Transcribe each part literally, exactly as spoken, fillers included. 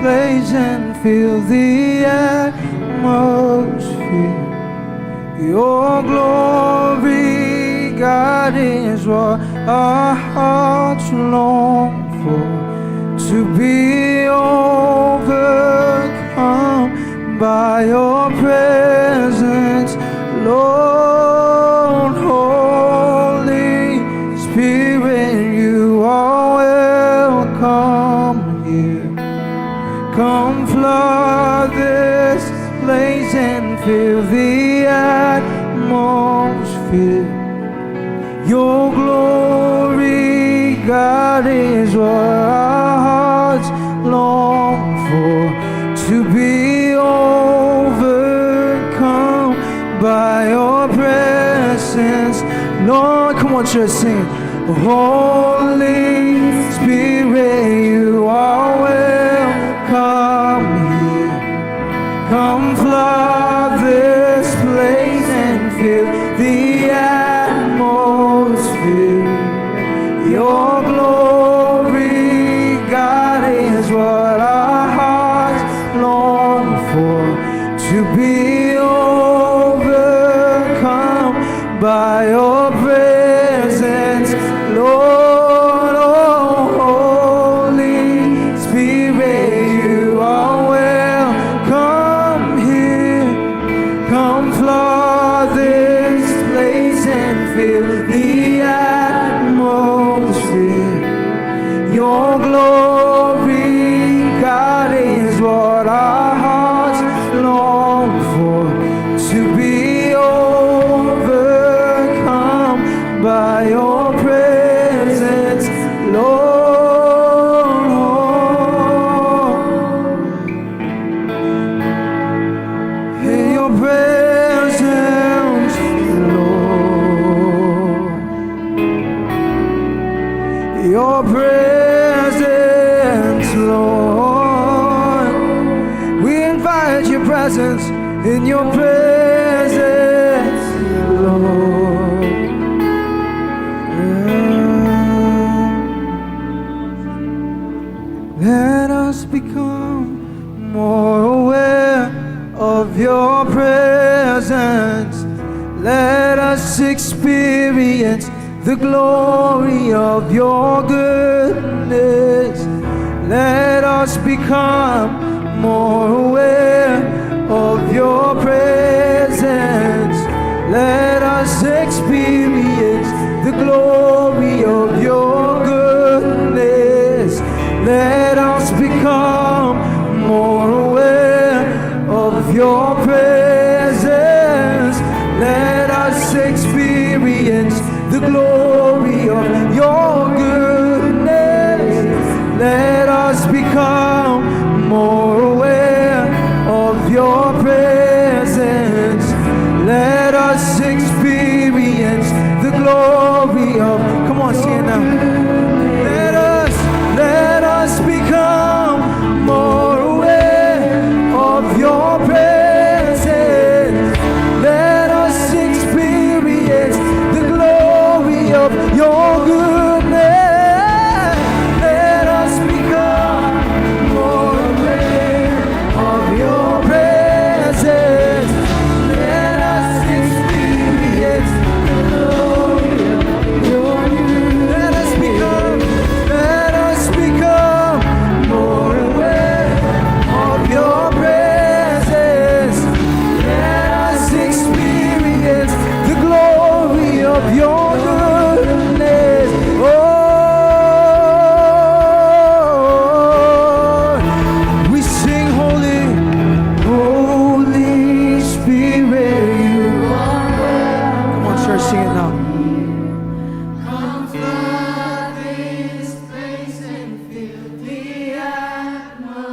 Praise and fill the atmosphere. Your glory, God, is what our hearts long for. To be overcome by your presence, Lord. Holy Spirit, you are welcome here. Come flood this place and fill the atmosphere. Your glory, God, is what our hearts long for. To be overcome by your presence, Lord. Come on, church, sing. Holy Spirit, you are welcome here. Come flood this place and fill the atmosphere. Your glory, God, is what our hearts long for. To be overcome by your presence, Lord. Oh, Holy Spirit, you are welcome here. Come flood this place and fill the atmosphere. Your glory, God, is what our hearts long for. To be overcome by your presence, Lord. In your presence, Lord. Your presence, Lord. We invite your presence, in your presence, Lord. Yeah. Let us become more aware of your presence. Let us experience the glory of your goodness. Let us become more aware of your presence. Let us experience the glory of your goodness. Let us become more aware of your presence. Let us experience the glory of your goodness. Let us become more aware of your presence. Let us experience the glory of. Come on, sing it now. Let us, let us become more aware of your presence. Let us experience the glory of your goodness. Let us become more aware of your presence. Let us experience the glory of your goodness. Let us become, let us become more aware of your presence. Let us experience the glory of your goodness. Oh, we sing, Holy, Holy Spirit, you are. Come on, church, sing it now. Come flood this place and fill the atmosphere.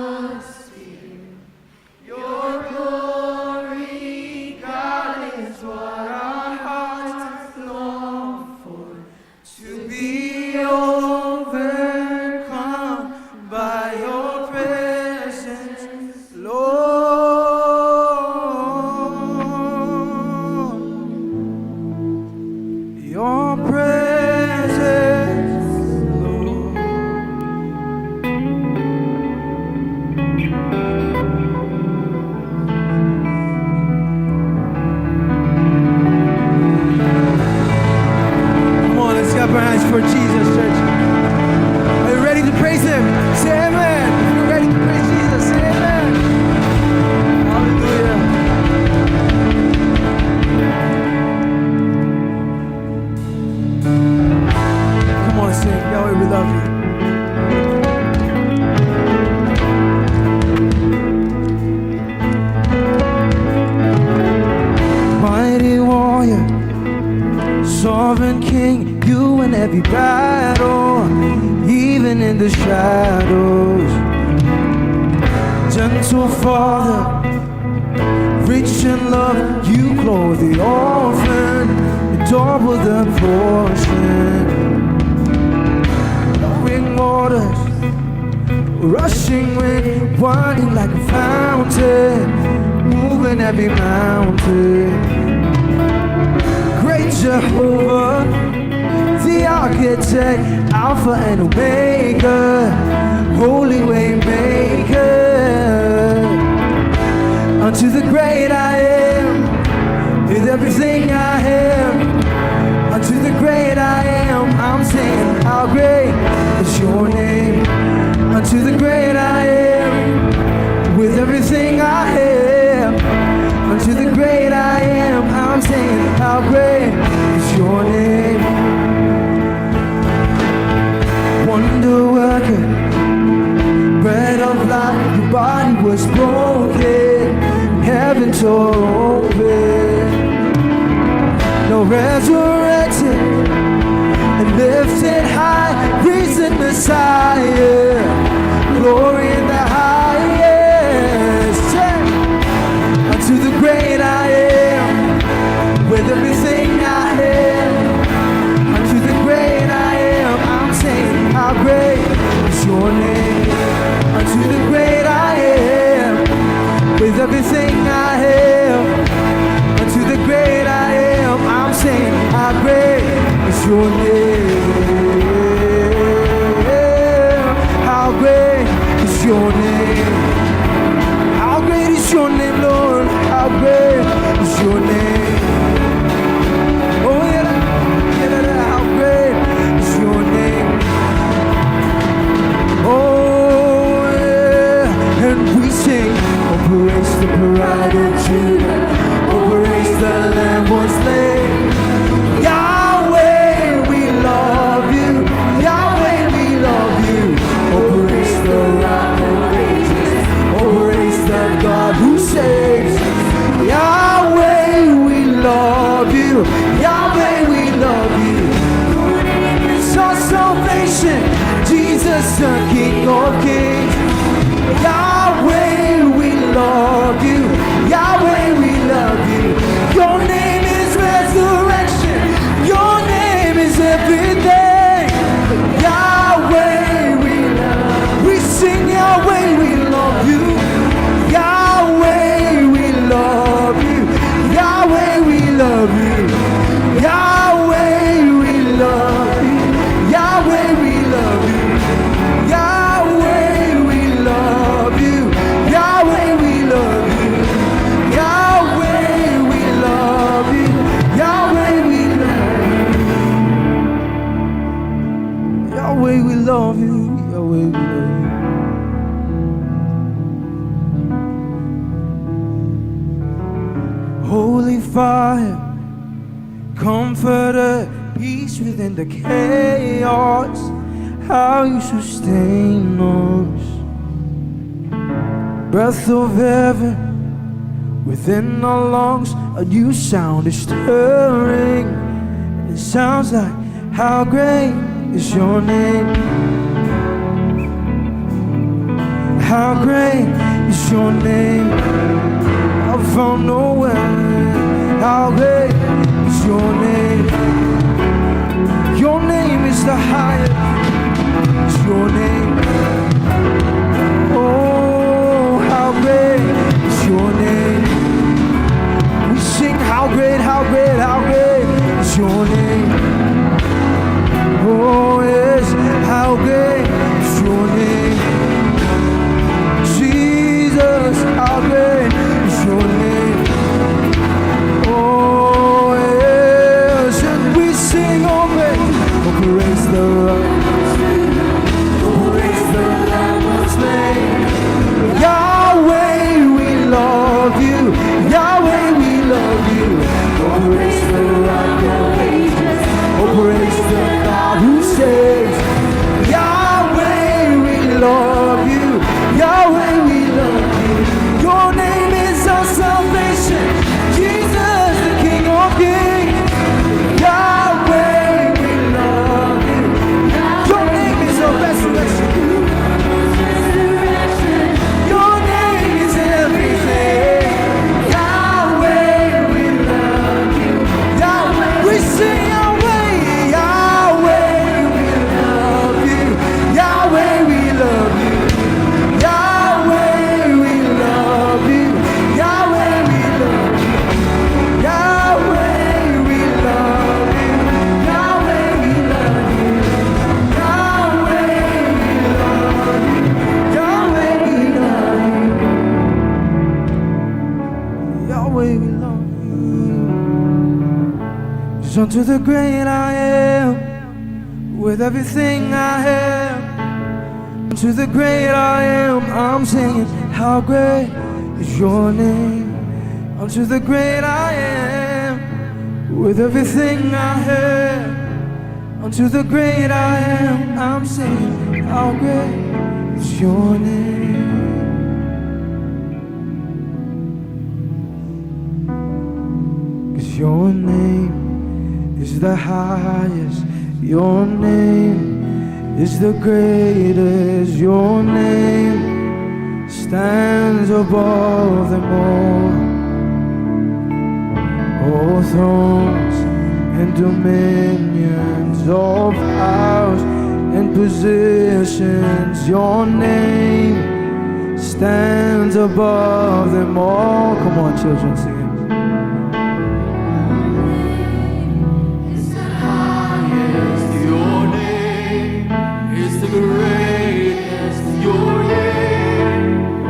Your glory, God, is what our hearts long for. To be overcome by your presence, Lord. Your presence, Lord. Jesus, church. Are you ready to praise Him? Say amen. If you're ready to praise Jesus, say amen. Hallelujah. Come on, sing. Yahweh, we love you. Mighty warrior, sovereign king, you win every battle, even in the shadows. Gentle Father, rich in love, you clothe the orphan, double the portion. Flowing waters, rushing wind, winding like a fountain, moving every mountain. Great Jehovah, the architect, Alpha and Omega, holy way maker. Unto the great I am, with everything I am. Unto the great I am, I'm saying, how great is your name. Unto the great I am, with everything I am. Unto the great I am, I'm saying, how great is your name. Wonder worker, bread of life, your body was broken, heaven tore open. Now resurrected and lifted high, risen Messiah, glory in the highest. Say, unto the great I am, with everything I am. Unto the great I am, I'm saying, how great is your name. Unto the great I am, with everything I am. Unto the great I am, I'm saying, how great is your name. How great is your name. How great is your name, Lord. How great is your name. Oh, yeah, yeah, yeah, how great is your name. Oh, yeah. And we sing, oh, praise the pride of Judah. Oh, praise the Lamb was slain. Yahweh, we love you. Yahweh, we love you. Oh, praise the Rock of Ages. Oh, praise the God who saves. Yahweh, we love you. Yahweh, we love you. Your name is our salvation. Jesus, the King of Kings. Yahweh, we love you. Yahweh, we love you. Your name is resurrection. Your name is everything. Yahweh, we love. We sing, Yahweh, we love you. Yahweh, we love you. Yahweh, we love you. Yahweh, we love you. Yahweh, we love you. Yahweh, we love you. Yahweh, we love you. Yahweh, we love you. Yahweh, we love you. Yahweh, we love you. Yahweh, we love you. Holy fire, comforter, peace within the chaos. How you sustain us. Breath of heaven within our lungs, a new sound is stirring. It sounds like, how great is your name? How great is your name? Alpha and Omega. How great is your name? Your name is the highest. It's your name. Oh, how great is your name? We sing, how great, how great, how great is your name? Oh, yes, how great is your name? Jesus, how great is your name? Oh, yes, and we sing, oh, praise, oh, praise the Yahweh, we love you. Yahweh, we love you. Oh, praise the Rock of Ages. Oh, praise the God who saves. Yahweh, we love you. Yahweh, we love you. Your name is our salvation. Jesus, the King of Kings. Yahweh, we love you. Your name is our resurrection. Your name is everything. Yahweh, we love you. Yahweh, we sing Yahweh. Yahweh, we love you. Yahweh, we love you. Yahweh, we love you. Yahweh, we love you. Yahweh, we love you. Yahweh, we love you. Yahweh, we love you. Yahweh, we love you. Yahweh, we love you. 'Cause unto the great I am, with everything I am, to the great I am, I'm singing, how great is your name. Unto the great I am, with everything I am, unto the great I am, I'm singing, how great is your name. 'Cause your name is the highest, your name is the greatest, your name stands above them all. All thrones and dominions, all powers and positions, your name stands above them all. Come on, children, sing it. Is the highest, your name is the greatest, your name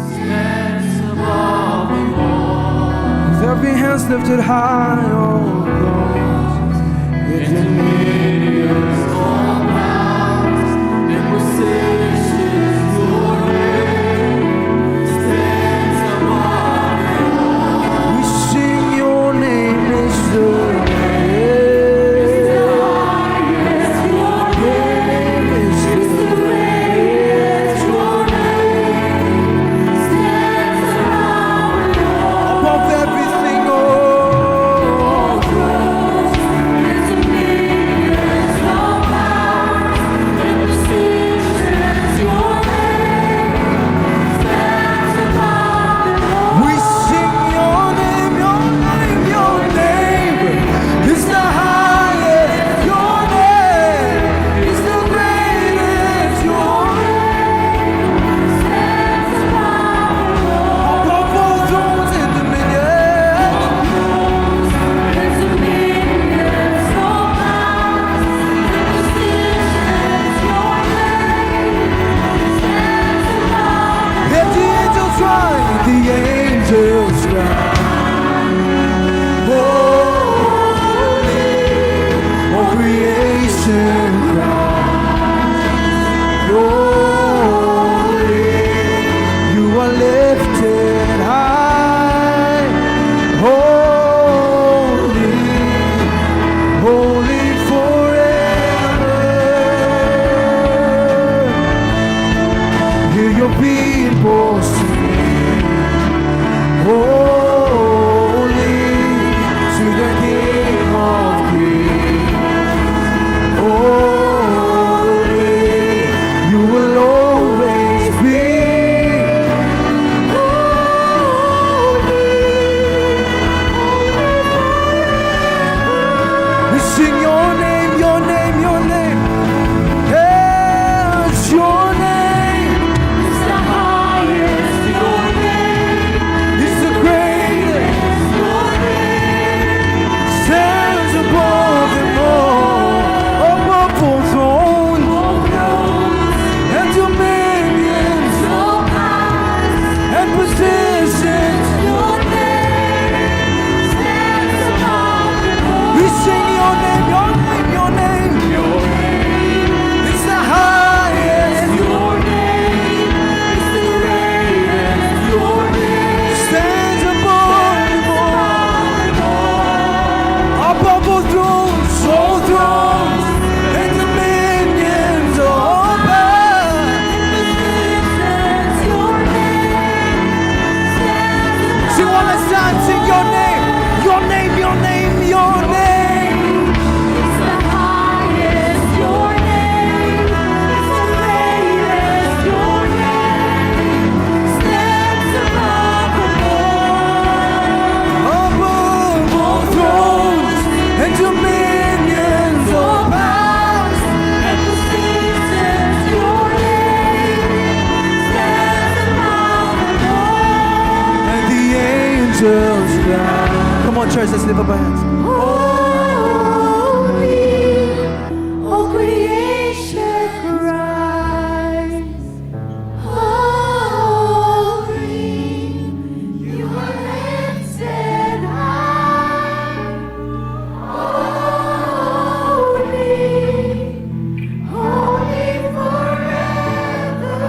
stands above them all. With every hands lifted high, oh, thrones and dominions, all powers and positions, your name stands above them all. We sing your name is the highest. Your name is the greatest. Your name stands above them all. Above everything, oh. All thrones and dominions, all powers and positions, your name stands above them all. We sing your name, your name, your name is the highest. Your name is the greatest. Your name stands above them all. Above all thrones and dominions. All thrones and dominions, all powers and positions, your name stands above them all. Let the angels cry, the angels cry. Holy, all creation cries. Holy, you are lifted high. Holy, holy forever. Hear your people sing. Holy to the King of Kings. Holy, you will always be. Holy, holy forever. We sing your name, your name, your name. Yes, your name is the highest. Let's lift up our hands. Holy, all creation cries. Holy, you are lifted high. Holy, holy forever.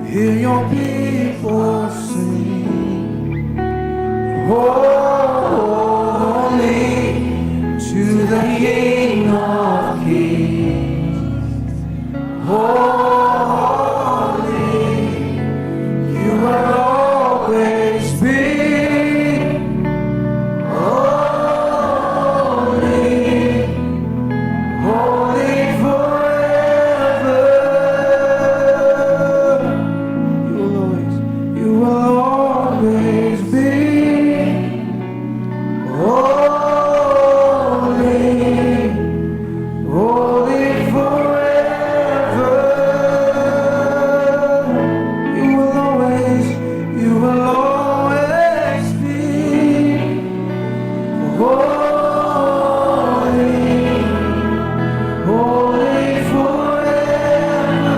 Hear your people sing, holy to the King of Kings. Holy, you are always been. Holy, holy forever. You will always, you will always be holy, holy forever. You will always, you will always be holy, holy forever.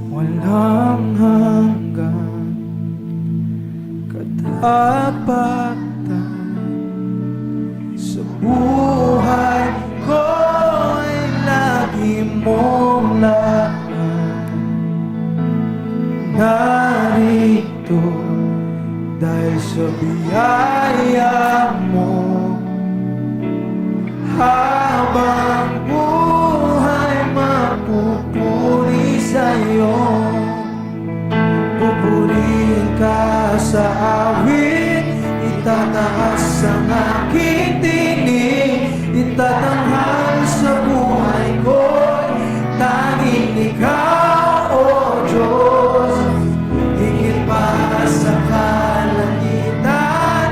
Walang hanggan, katapatan sa buhay ko'y lagi mong laman. Narito dahil sa biyaya mo, habang buhay mapupuri sa'yo. Pupurihin ka sa awit, itataas ang aking tinig, itatanghal sa buhay ko, tanging ikaw, O Diyos. Higit pa sa kalangitan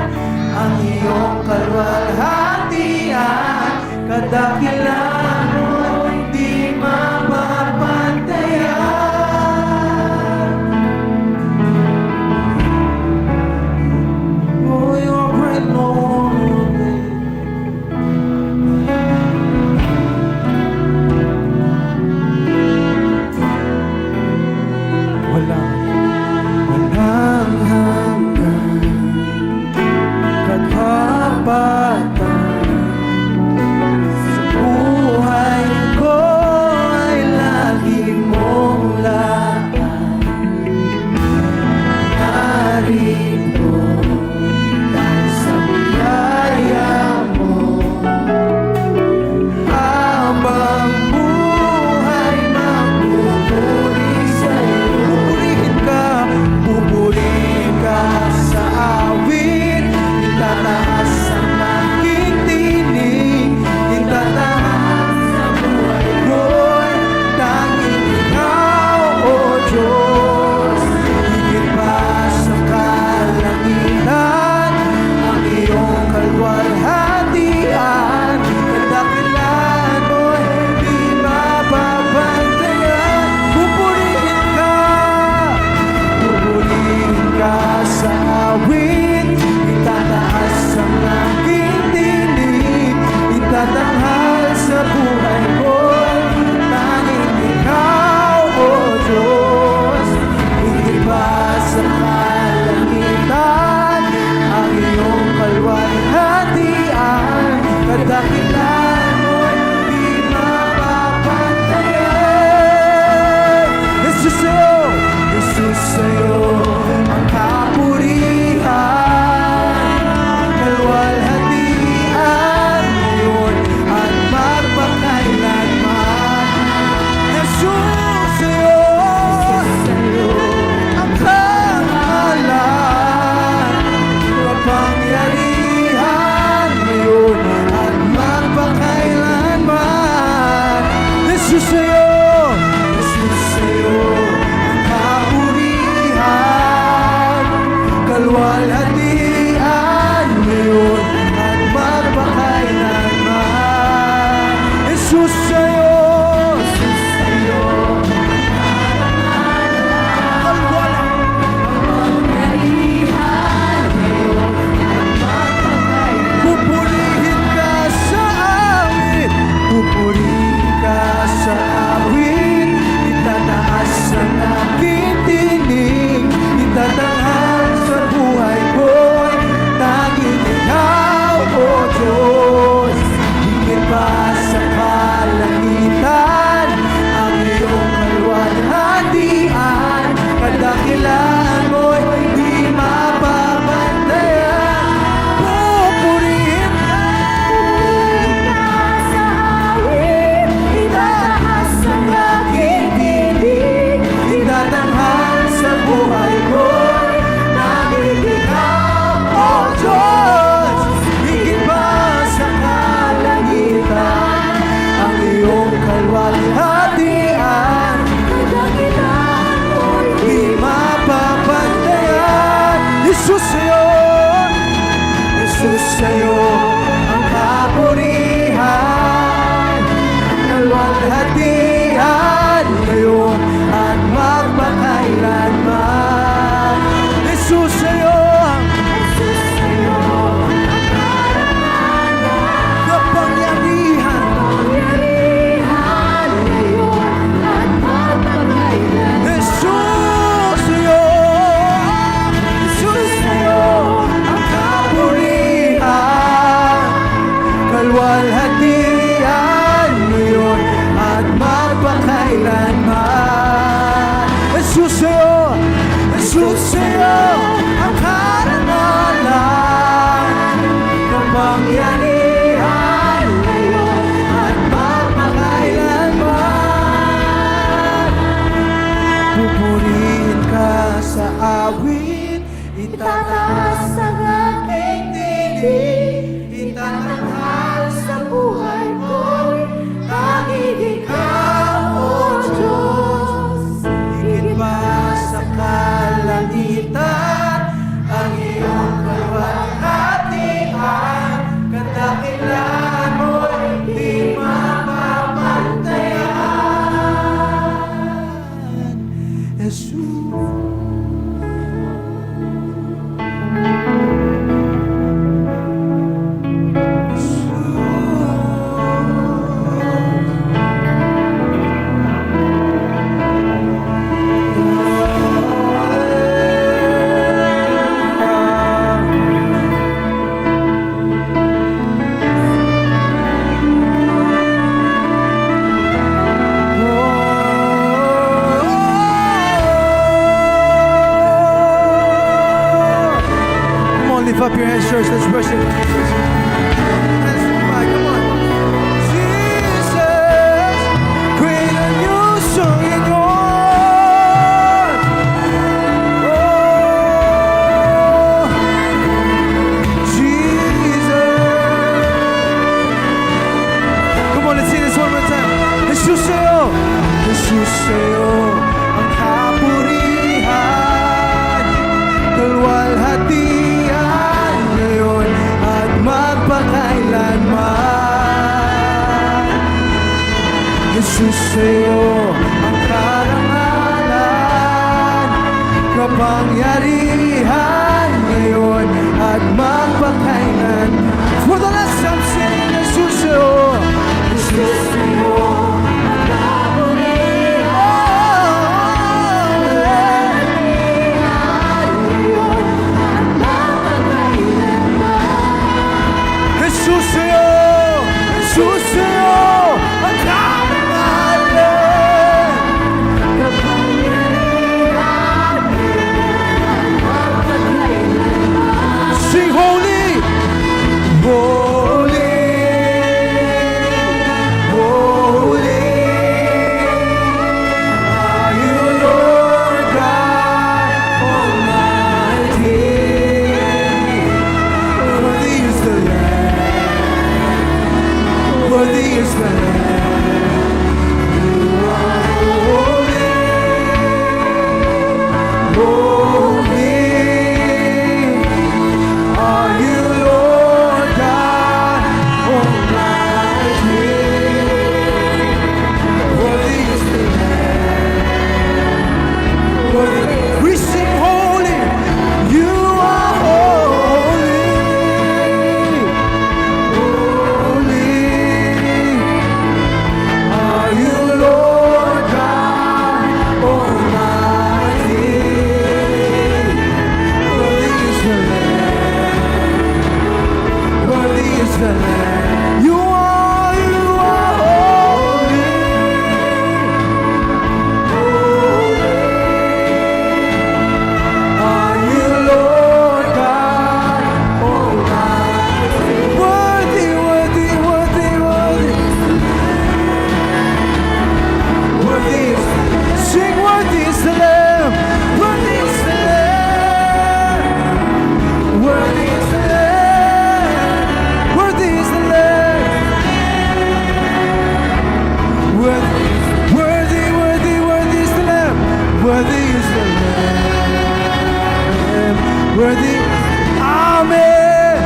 ang iyong kaluwalhatian, kadakilaan mo'y di mapapantayan. Oh, you are great, Lord. Walang, walang hanggan, katapatan sa Jesus, sa'yo ang kapurihan, kalwalhatian, ngayon at magpakailanman. Jesus, sa'yo ang kapangyarihan. Jesus, sa'yo, Jesus, sa'yo ang kapurihan, kalwalhatian, ngayon at magpakailanman. Jesus, sa'yo, Jesus, sa'yo ang karangalan, kapangyarihan, ngayon at magpakailanman. Pupurihin ka sa awit, itataas ang aking tinig, itatanghal sa buhay ko'y tanging ikaw, O Diyos. Higit pa sa kalangitan ang iyong kalwalhatian, kadakilaan mo'y di mapapantayan. Jesus. Come on, lift up your hands, church. Let's worship Jesus. Testify, come on. Jesus, create a new song in your heart. Oh, Jesus. Come on, let's sing this one more time. Jesus sa'yo, Jesus sa'yo ang kapurihan, kalwalhatian, ngayon at magpakailanman. Jesus sa'yo ang karangalan, kapangyarihan, ngayon at magpakailanman. For the last time, sing, Jesus sa'yo. Jesus sa'yo ang kapurihan, Jesus sa'yo, Jesus sa'yo ang karangalan. Sing holy, holy, holy are you, Lord God Almighty. Worthy is the Lamb. Worthy is the Lamb. You are holy. Holy are you, Lord God Almighty. Worthy is the Lamb. Worthy. We sing holy. You are holy. Holy are you, Lord God Almighty. Worthy is the Lamb. Worthy is the Lamb. You are, you are holy. Holy are you, Lord God Almighty. Worthy, worthy, worthy, worthy. Worthy is, sing, worthy is the Lamb. Worthy is the Lamb. Worthy is the Lamb. Worthy is the Lamb. Worthy, worthy, worthy, worthy is the Lamb. Worthy is the Lamb. Worthy. Amen.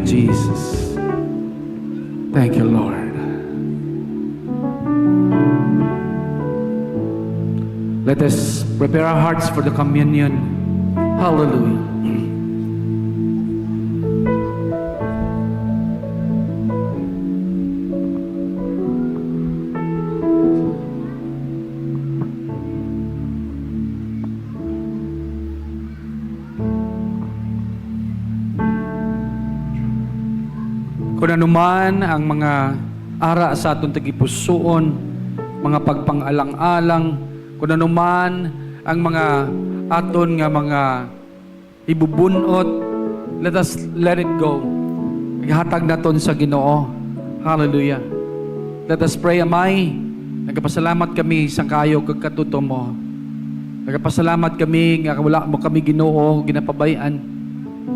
Jesus. Thank you, Lord. Let us prepare our hearts for the communion. Hallelujah. Kung ano man ang mga ara sa aton tagipusoon, mga pagpang-alang-alang, kung ano man ang mga aton nga mga ibubun-ot, let us let it go. Ihatag naton sa Ginoo. Hallelujah. Let us pray, Amay. Nagapasalamat kami sang kaayo kag katutom mo. Nagapasalamat kami nga wala mo kami, Ginoo, ginapabay-an.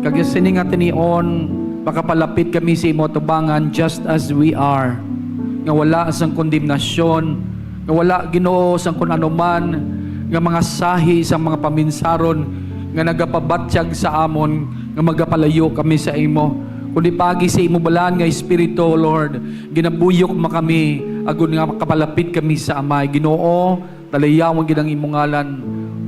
Kag sini nga tinion, makapalapit kami sa imo atubangan just as we are. Nga wala sang kondemnasyon, nga wala, Ginoo, sang kun ano man nga mga sahi sang mga paminsaron nga nagapabatyag sa amon nga magapalayo kami sa imo. Kundi paagi sa imo balaan nga Espiritu, Lord, ginabuyok mo kami agod nga makapalapit kami sa Amay. Ginoo, dalayawon gid ang imo ngalan.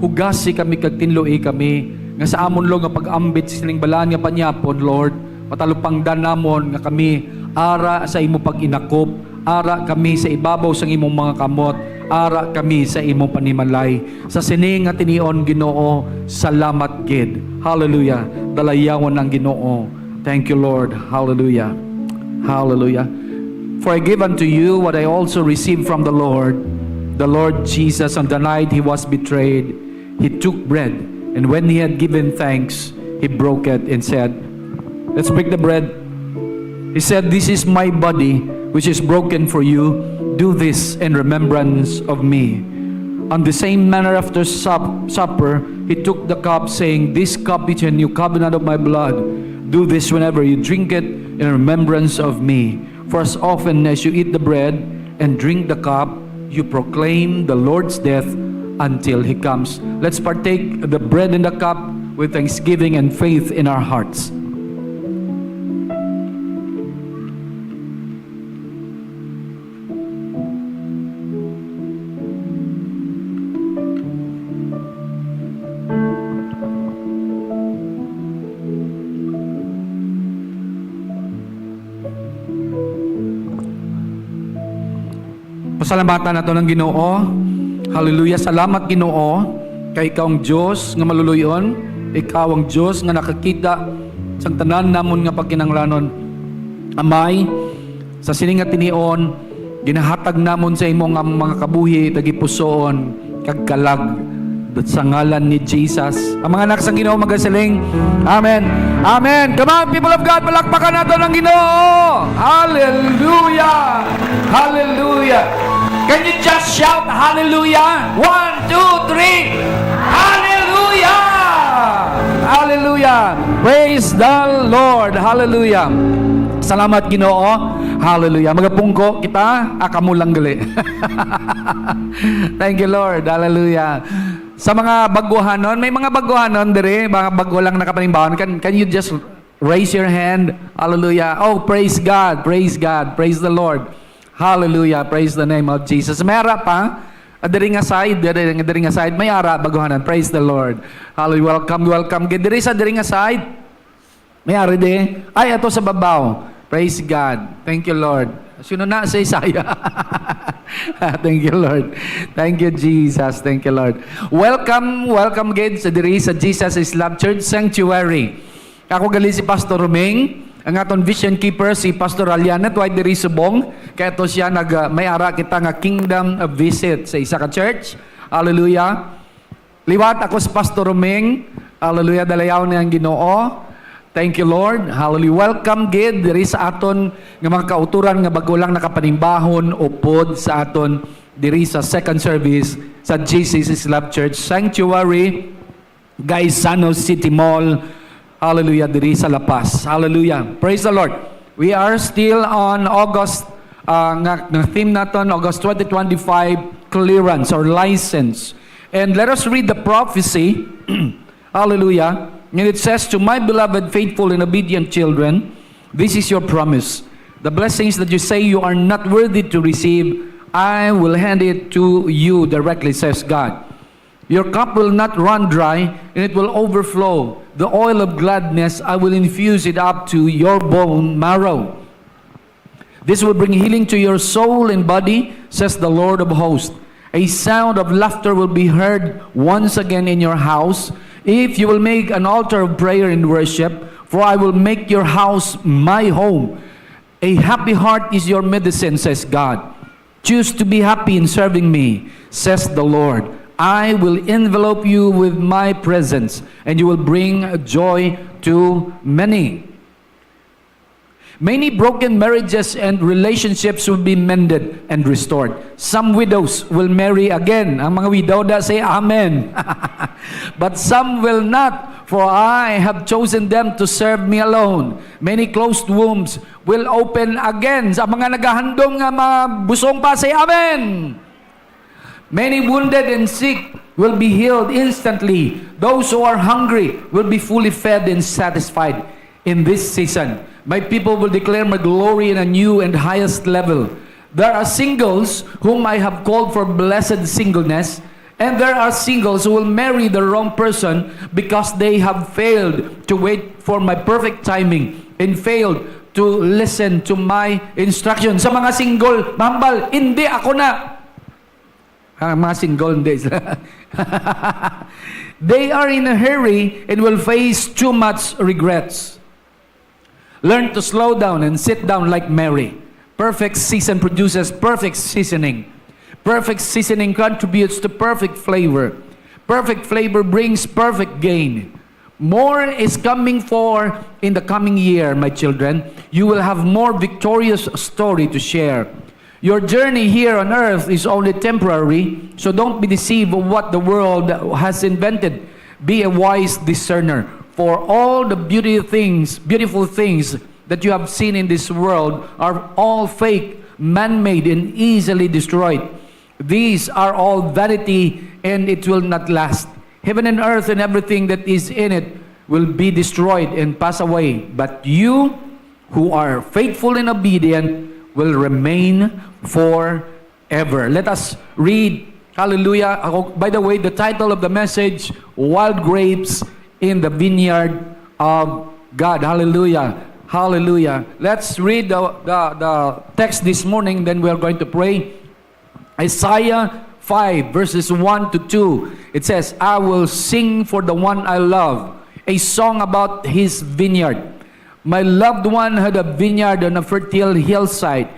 Hugasi kami kag tinloi kami nga sa amon, Lord, nga pag-ambit sining balaan nga panyapon, Lord, matalupangdan namon nga kami ara sa imo pag-inakop, ara kami sa ibabaw sang imong mga kamot, ara kami sa imong panimalay. Sa sini nga tinion, Ginoo, salamat gid. Hallelujah. Dalayawon ang Ginoo. Thank you, Lord. Hallelujah. Hallelujah. For I give unto you what I also received from the Lord. The Lord Jesus, on the night he was betrayed, he took bread, and when he had given thanks, he broke it and said, let's break the bread. He said, "This is my body, which is broken for you. Do this in remembrance of me." On the same manner, after sup- supper, he took the cup, saying, "This cup is a new covenant of my blood. Do this whenever you drink it in remembrance of me. For as often as you eat the bread and drink the cup, you proclaim the Lord's death until he comes." Let's partake the bread and the cup with thanksgiving and faith in our hearts. Pasalamatan naton ang Ginoo. Hallelujah. Salamat, Ginoo, kay ikaw ang Dios nga maluluy-on. Ikaw ang Dios nga nakakita sang tanan namon nga pagkinahanglanon. Amay, sa sini nga tinion, ginahatag namon sa imo nga mga kabuhi, tagipusoon, kag kalag. Sa ngalan ni Jesus. Ang mga anak sang Ginoo magasiling, "Amen. Amen." Come on, people of God, palakpakan naton ang Ginoo. Hallelujah. Hallelujah. Can you just shout hallelujah? One, two, three. Hallelujah. Hallelujah. Praise the Lord. Hallelujah. Salamat, Ginoo. Hallelujah. Magapungko kita, ah, kamo lang gali. Thank you, Lord. Hallelujah. Sa mga baguhanon, may mga baguhanon diri, mga bago lang nakapanimbahan. Can, can you just raise your hand? Hallelujah. Oh, praise God. Praise God. Praise the Lord. Hallelujah. Praise the name of Jesus. May ara pa? Ah, diri nga side, diri, diri nga side. May ara, baguhanon. Praise the Lord. Hallelujah. Welcome, welcome. Diri sa diri nga side. May ari di? Ay, ato sa babaw. Praise God. Thank you, Lord. Sino na sa Isaiah? Thank you, Lord. Thank you, Jesus. Thank you, Lord. Welcome, welcome gid sa diri sa Jesus is Love Church Sanctuary. Ako gali si Pastor Roming, ang aton vision keeper si Pastor Aliana, tuway diri subong. Kaya to siya nag, ah, may ara kita nga kingdom visit sa isa ka church. Hallelujah. Liwat, ako si Pastor Roming. Hallelujah, dalayaw niya ang Ginoo. Thank you, Lord. Hallelujah. Welcome gid diri sa aton nga mga kauturan nga bago lang nakapanimbahon upod sa aton diri sa second service sa Jesus is Love Church Sanctuary, Gaisano City Mall. Hallelujah, diri sa La Paz. Hallelujah. Praise the Lord. We are still on August, uh, nga, nga theme naton, August twenty twenty-five clearance or license. And let us read the prophecy. Hallelujah. And it says, "To my beloved, faithful, and obedient children, This is your promise. The blessings that you say you are not worthy to receive, I will hand it to you directly, says God. Your cup will not run dry, and it will overflow. The oil of gladness, I will infuse it up to your bone marrow. This will bring healing to your soul and body, says the Lord of hosts. A sound of laughter will be heard once again in your house, if you will make an altar of prayer and worship, for I will make your house my home. A happy heart is your medicine, says God. Choose to be happy in serving me, says the Lord. I will envelop you with my presence, and you will bring joy to many. Many broken marriages and relationships will be mended and restored. Some widows will marry again. Ang mga widow na, say amen. But some will not, for I have chosen them to serve me alone. Many closed wombs will open again. Sa mga nagahandom nga mga busong pa, say amen. Many wounded and sick will be healed instantly. Those who are hungry will be fully fed and satisfied in this season. My people will declare my glory in a new and highest level. There are singles whom I have called for blessed singleness, and there are singles who will marry the wrong person because they have failed to wait for my perfect timing and failed to listen to my instruction. Sa mga single, mahambal, hindi ako na. Ang mga single, hindi sila. They are in a hurry and will face too much regrets. Learn to slow down and sit down like Mary. Perfect season produces perfect seasoning. Perfect seasoning contributes to perfect flavor. Perfect flavor brings perfect gain. More is coming for in the coming year, my children. You will have more victorious story to share. Your journey here on earth is only temporary, so don't be deceived of what the world has invented. Be a wise discerner, for all the beauty things, beautiful things that you have seen in this world are all fake, man-made, and easily destroyed. These are all vanity, and it will not last. Heaven and earth and everything that is in it will be destroyed and pass away, but you who are faithful and obedient will remain forever. Let us read. Hallelujah. Ako, by the way, the title of the message, Wild Grapes in the Vineyard of God. Hallelujah. Hallelujah. Let's read the, the, the text this morning, then we are going to pray. Isaiah five, verses one to two. It says, "I will sing for the one I love, a song about his vineyard. My loved one had a vineyard on a fertile hillside.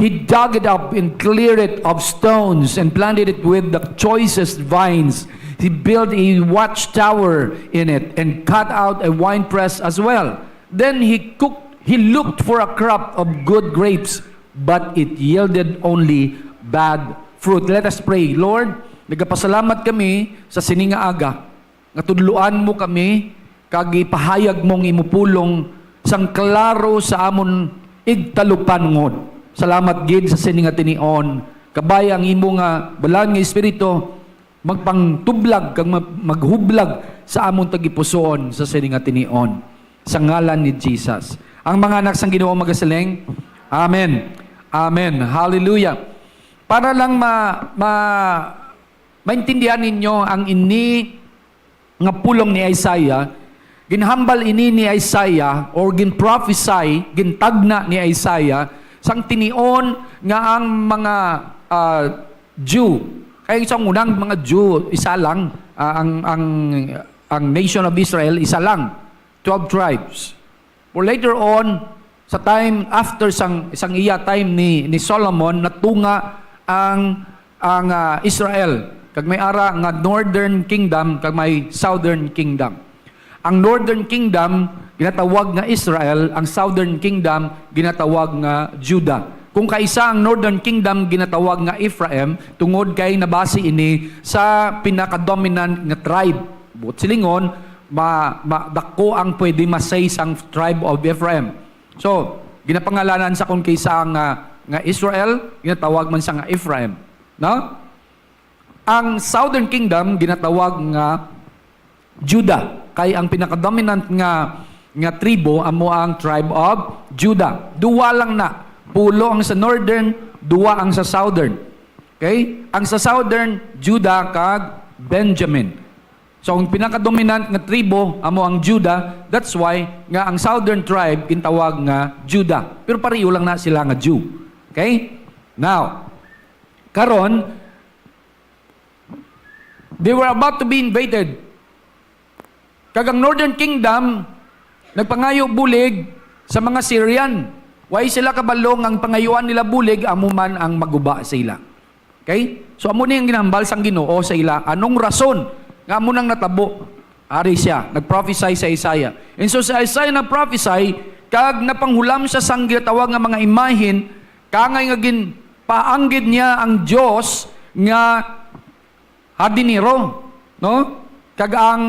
He dug it up and cleared it of stones and planted it with the choicest vines. He built a watchtower in it and cut out a winepress as well. Then he cooked, he looked for a crop of good grapes, but it yielded only bad fruit." Let us pray. Lord, nagapasalamat kami sa sini nga aga, nga tudloan mo kami, kag ipahayag mo ang imo pulong sang klaro sa amon igtalupangod. Salamat gid sa sini nga tinion. Kabay ang imo nga Balaod nga Espiritu, magpangtublag kag mag-, maghublag sa amon tagipusoon sa sini nga tinion. Sa ngalan ni Jesus. Ang mga anak sang Ginoo magasiling, "Amen. Amen. Hallelujah." Para lang ma-, ma-, maintindihan ninyo ang ini nga pulong ni Isaiah, ginhambal ini ni Isaiah or ginprophesy, gintagna ni Isaiah sang tinion nga ang mga, ah, Jew, kay sa unang mga Jew, isa lang, ah, ang, ang, ang nation of Israel, isa lang, twelve tribes. For later on, sa time after sang, sang iya time ni, ni Solomon, natunga ang, ang, ah, Israel. Kag may ara nga Northern Kingdom, kag may Southern Kingdom. Ang Northern Kingdom ginatawag nga Israel, ang Southern Kingdom ginatawag nga Judah. Kung kaisa ang Northern Kingdom ginatawag nga Ephraim, tungod kay nabase ini sa pinaka-dominant nga tribe. Buot silingon, ma-, ma-, dako ang pwede ma-say sang tribe of Ephraim. So, ginapangalanan sa kon kaisa nga, nga Israel, ginatawag man sa nga Ephraim. No? Ang Southern Kingdom ginatawag nga Judah, kay ang pinaka-dominant nga, nga tribo amo ang tribe of Judah. Duwa lang na. Pulo ang sa northern, duwa ang sa southern. Okay? Ang sa southern, Judah kag Benjamin. So, ang pinakadominant nga tribo amo ang Judah. That's why nga ang southern tribe gintawag nga Judah. Pero pareho lang na sila nga Jew. Okay? Now, karon, they were about to be invaded. Kag ang Northern Kingdom nagpangayo bulig sa mga Syrian. Why sila kabalo nga ang pangayuan nila bulig amo man ang maguba sa ila? Okay? So, amo ni ang ginahambal sang Ginoo sa ila. Anong rason nga amo nang natabo? Ari siya, nag-prophesy sa Isaiah. And so, si Isaiah nag-prophesy, kag napanghulam siya sang ginatawag nga mga imahen, kangay nga ginpaanggid niya ang Dios nga hardinero, no? Kag ang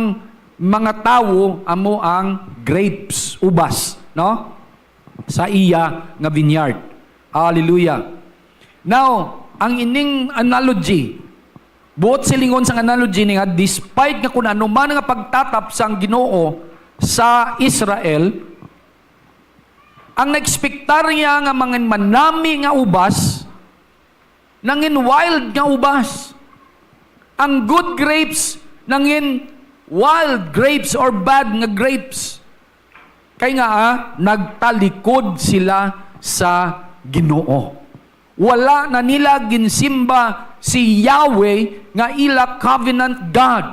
mga tawo amo ang grapes, ubas, no? Sa iya nga vineyard. Hallelujah. Now, ang ining analogy, buot silingon sang analogy ni nga, despite nga kun ano man nga pagtatap sang Ginoo sa Israel, ang naekspektar niya nga mga manami nga ubas, nangin wild nga ubas. Ang good grapes, nangin wild grapes or bad nga grapes. Kay nga, ah, nagtalikod sila sa Ginoo. Wala na nila ginsimba si Yahweh nga ila covenant God.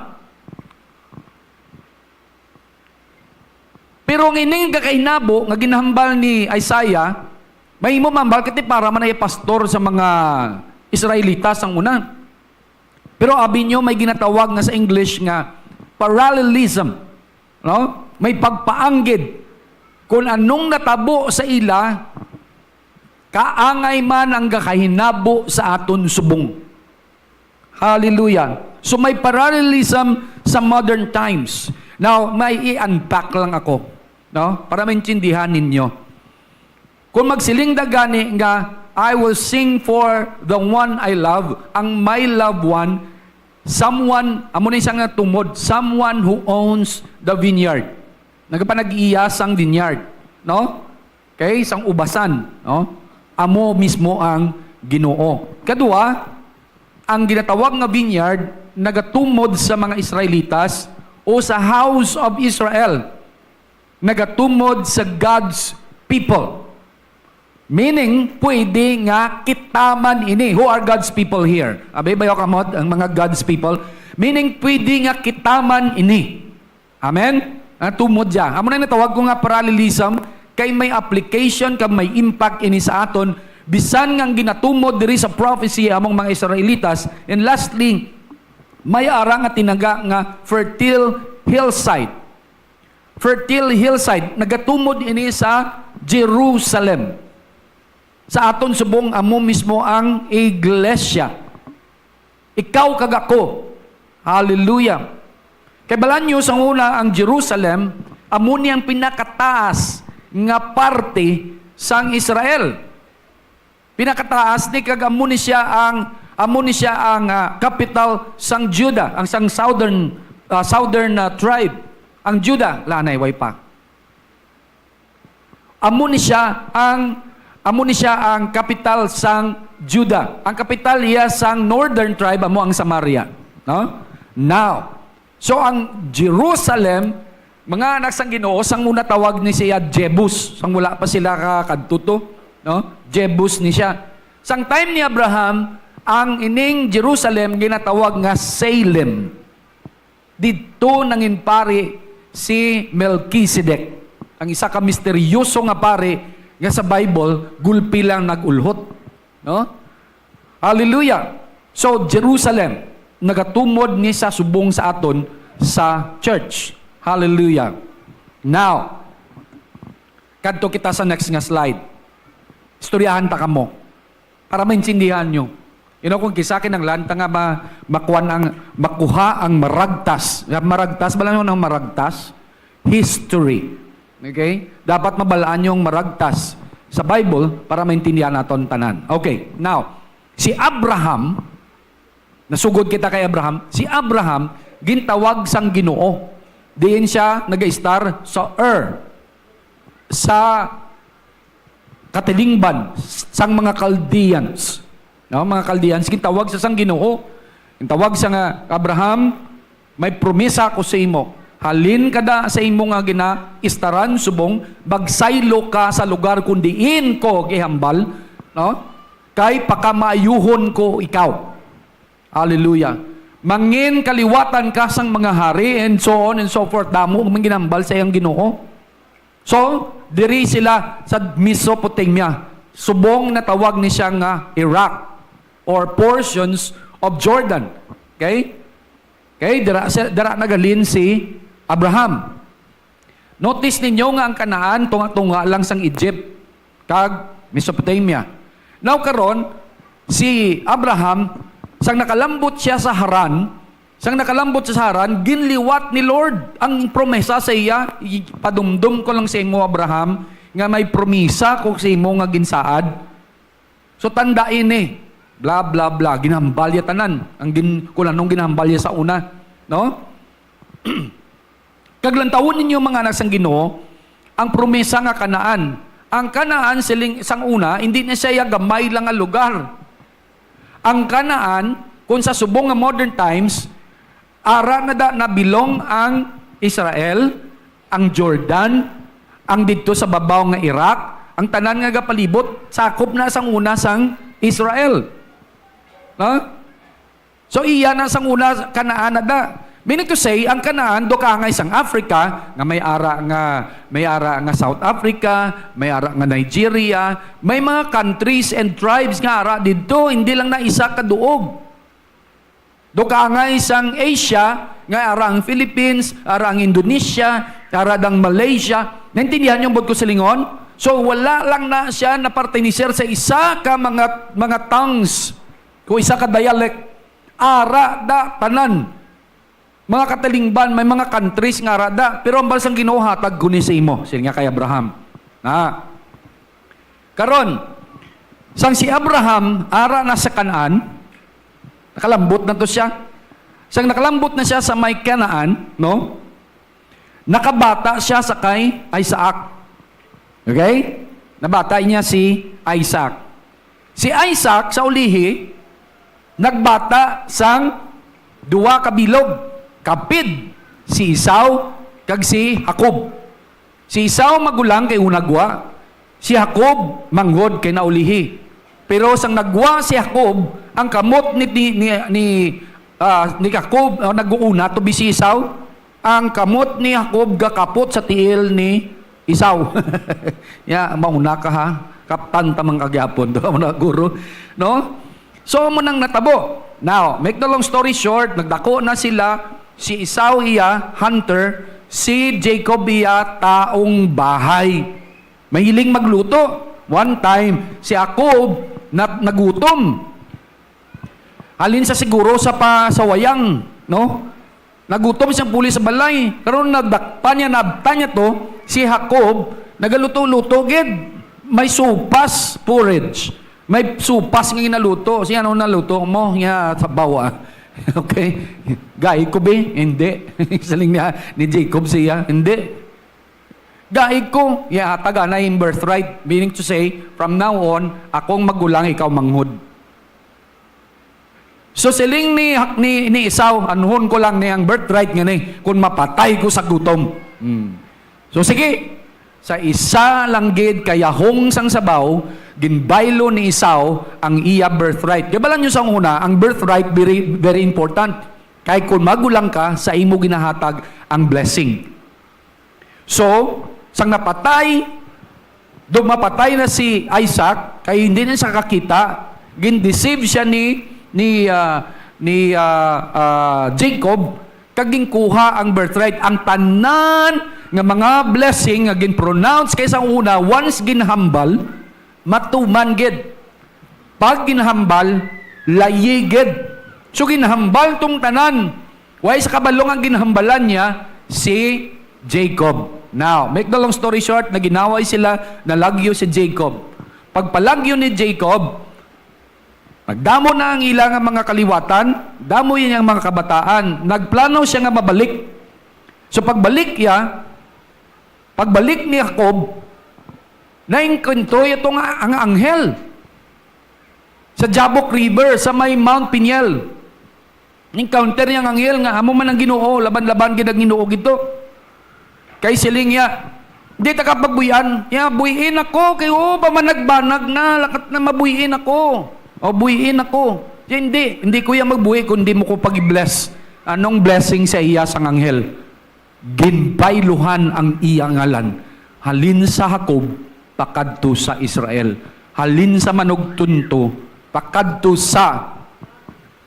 Pero ang ining gakahinabo nga ginahambal ni Isaiah, mahimo mahambal kay para man na pastor sa mga Israelita sang una. Pero abi nyo, may ginatawag nga sa English nga parallelism, no? May pagpaanggid kung anong natabo sa ila, kaangay man ang gakahinabo sa aton subong. Hallelujah. So may parallelism sa modern times. Now, may i-unpack lang ako, no? Para maintindihan ninyo. Kung magsiling da gani nga, "I will sing for the one I love," ang my loved one, someone, amo ni siya nga tumod, someone who owns the vineyard. Nagapanag-iya sang vineyard, no? Okay, sang ubasan, no? Amo mismo ang Ginoo. Kadua, ang ginatawag nga vineyard nagatumod sa mga Israelitas o sa house of Israel. Nagatumod sa God's people. Meaning, pwede nga kita man ini. Who are God's people here? Abi, bayo kamot ang mga God's people. Meaning, pwede nga kita man ini. Amen? Ang tumod siya. Amo na natawag ko nga parallelism, kay may application, kag may impact ini sa aton, bisan nga ang ginatumod diri sa prophecy among mga Israelitas. And lastly, may ara nga tinaga nga fertile hillside. Fertile hillside, nagatumod ini sa Jerusalem. Sa aton subong, amo mismo ang iglesia. Ikaw kag ako. Hallelujah. Kay balaan nyo, sang una, ang Jerusalem, amo ni ang pinakataas nga parte sang Israel. Pinakataas ni, kag amo ni siya ang, amo ni siya ang, ah, capital sang Judah, ang sang southern, ah, southern, ah, tribe. Ang Judah, lanay, way pa. Amo ni siya ang, amo ni siya ang kapital sang Judah. Ang kapital iya sang northern tribe amo ang Samaria, no? Now, so ang Jerusalem, mga anak sang Ginoo, sang una tawag ni siya Jebus, sang wala pa sila ka kadto to, no? Jebus ni siya. Sang time ni Abraham, ang ining Jerusalem ginatawag nga Salem. Didto nangin pari si Melchizedek, ang isa ka misteryoso nga pari nga sa Bible, gulpi lang nag-ulhot, no? Hallelujah. So, Jerusalem, nagatumod ni sa subong sa aton sa church. Hallelujah. Now, kadto kita sa next nga slide. Istoryahan ta kamo. Para maintindihan nyo. You know, kung kisa kinahanglan ta nga ma-, makuha ang, makuha ang maragtas. Nga maragtas, bala nyo ng maragtas? History. Okay? Dapat mabalaan yung maragtas sa Bible para maintindihan naton tanan. Okay, now, si Abraham, nasugod kita kay Abraham, si Abraham, gintawag sang Ginoo. Diin siya nag-istar sa Ur. sa katilingban sang mga Chaldeans. No, mga Chaldeans, gintawag sa sang Ginoo. Gintawag sa nga, "Abraham, may promisa ko sa imo. Halin ka da sa imo nga ginaistaran subong magsaylo ka sa lugar kon diin ko gihambal, no? Kay pakamaayuhon ko ikaw." Hallelujah. Mangin kaliwatan ka sang mga hari, and so on and so forth. Damo man ginhambal sa iyang Ginoo. So, diri sila sa Mesopotamia. Subong natawag ni siya nga Iraq or portions of Jordan. Okay? Okay, dira, dira nagalin si Abraham. Notice ninyo nga ang Canaan tunga-tunga lang sang Egypt kag Mesopotamia. Now karon, si Abraham, sang nakalambot siya sa Haran, sang nakalambot siya sa Haran, ginliwat ni Lord ang promesa sa iya. "Ipadumdom ko lang sa imo, Abraham, nga may promisa ko sa imo nga ginsaad." So, tanda ini. Bla, bla, bla. Ginhambal ya tanan. Ang gin-, kung anong ginhambal ya sa una. No? Kag lantawon ninyo, mga anak sang Ginoo, ang promesa nga Canaan. Ang Canaan, siling sang una, hindi na siya ya gamay lang nga lugar. Ang Canaan, kung sa subong nga modern times, ara na da nabilong ang Israel, ang Jordan, ang didto sa babaw nga Iraq, ang tanan nga gapalibot, sakop na sang una sang Israel. No? So, iya na sang una, Canaan na da. Meaning to say, ang Canaan, do kaangay sang Africa, nga may ara nga, may ara nga South Africa, may ara nga Nigeria, may mga countries and tribes nga ara didto, hindi lang na isa ka duog. Do kaangay sang Asia, nga ara ang Philippines, ara ang Indonesia, ara dang Malaysia. Naintindihan niyo ang buot ko silingon? So, wala lang na siya napartiniser sa isa ka mga, mga tongues o isa ka dialect. Ara da tanan. Mga katilingban, may mga countries nga ara da. Pero ang bansang Ginoo, "Hatag ko ni sa imo," siya nga kay Abraham. Na. Karon, sang si Abraham ara na sa Canaan, nakalambot na to siya. Sang nakalambot na siya sa may Canaan, no? Nakabata siya sa kay Isaac. Okay? Nabata niya si Isaac. Si Isaac sa ulihi nagbata sang duha ka bilog, kapid, si Esau kag si Jacob. Si Esau magulang kay una gwa, si Jacob manghod kay naulihi. Pero sang naggwa si Jacob, ang kamot ni, ni, ni, ni, ah, ni Jacob, ah, nag-uuna to bi si Esau, ang kamot ni Jacob gakapot sa tiil ni Esau. Ya, mauna ka ha. Kaptan ta man ka gyapon. Mga guro, no? So, amo nang natabo. Now, make the long story short, nagdako na sila, si Esau iya hunter, si Jacob iya taong bahay. Mahiling magluto. One time, si Jacob na, nagutom. Halin sa siguro sa pa, sa wayang, no? Nagutom siyang puli sa balay. Karon nadakpan niya, naabtan niya to, si Jacob, nagaluto-luto gid. May supas, porridge. May supas nga ginaluto. Siya, "Ano naluto mo?" Niya, "Sabaw, ah." Okay? Gahi ko, bi? Hindi. Siling niya ni Jacob siya, "Hindi." Gahi ko. Niya, hatag na yung birthright. Meaning to say, from now on, akong magulang, ikaw manghod. So, siling ni, ni, ni Esau, "Anuhon ko lang ni ang birthright nga ni, kung mapatay ko sa gutom." Hmm. So, sige, sa isa lang gid ka yahong sang sabaw, ginbaylo ni Esau ang iya birthright. Kay bala nyo sa una, ang birthright very, very important. Kay kung magulang ka, sa imo ginahatag ang blessing. So, sang napatay, do mapatay na si Isaac, kay hindi na siya kakita, gin-deceive siya ni, ni, ah, ni, ah, ah, Jacob, kag ginkuha ang birthright. Ang tanan nga mga blessing nga gin-pronounce kay sa una, once ginhambal, matuman gid. Pag ginhambal, layi gid. So, ginhambal tong tanan. Way sa kabalo nga ginhambalan niya si Jacob. Now, make the long story short, naginaway sila, nalagyo si Jacob. Pagpalagyo ni Jacob, nagdamo na ang ila nga mga kaliwatan, damo iyang mga kabataan. Nagplano siya nga mabalik. So, pagbalik niya, pagbalik ni Jacob, Naengkwentro iya to nga ang anghel sa Jabbok River, sa may Mount Peniel. Encounter niya ang anghel nga, "Amo man ang Ginoo, laban-laban gid ang Ginoo gid to." Kay siling niya, "Di ta ka pagbuy-an." "Ya, buy-in ako, kay, oh, pamanagbanag na, lakat na mabuy-in ako. O, buy-in ako." "Ya, hindi, hindi ko ya magbuy kung di mo ko pag-bless." Anong blessing sa iya sang anghel? Ginbayluhan ang iya ngalan, halin sa Jacob pakadto sa Israel, halin sa manugtunto pakadto sa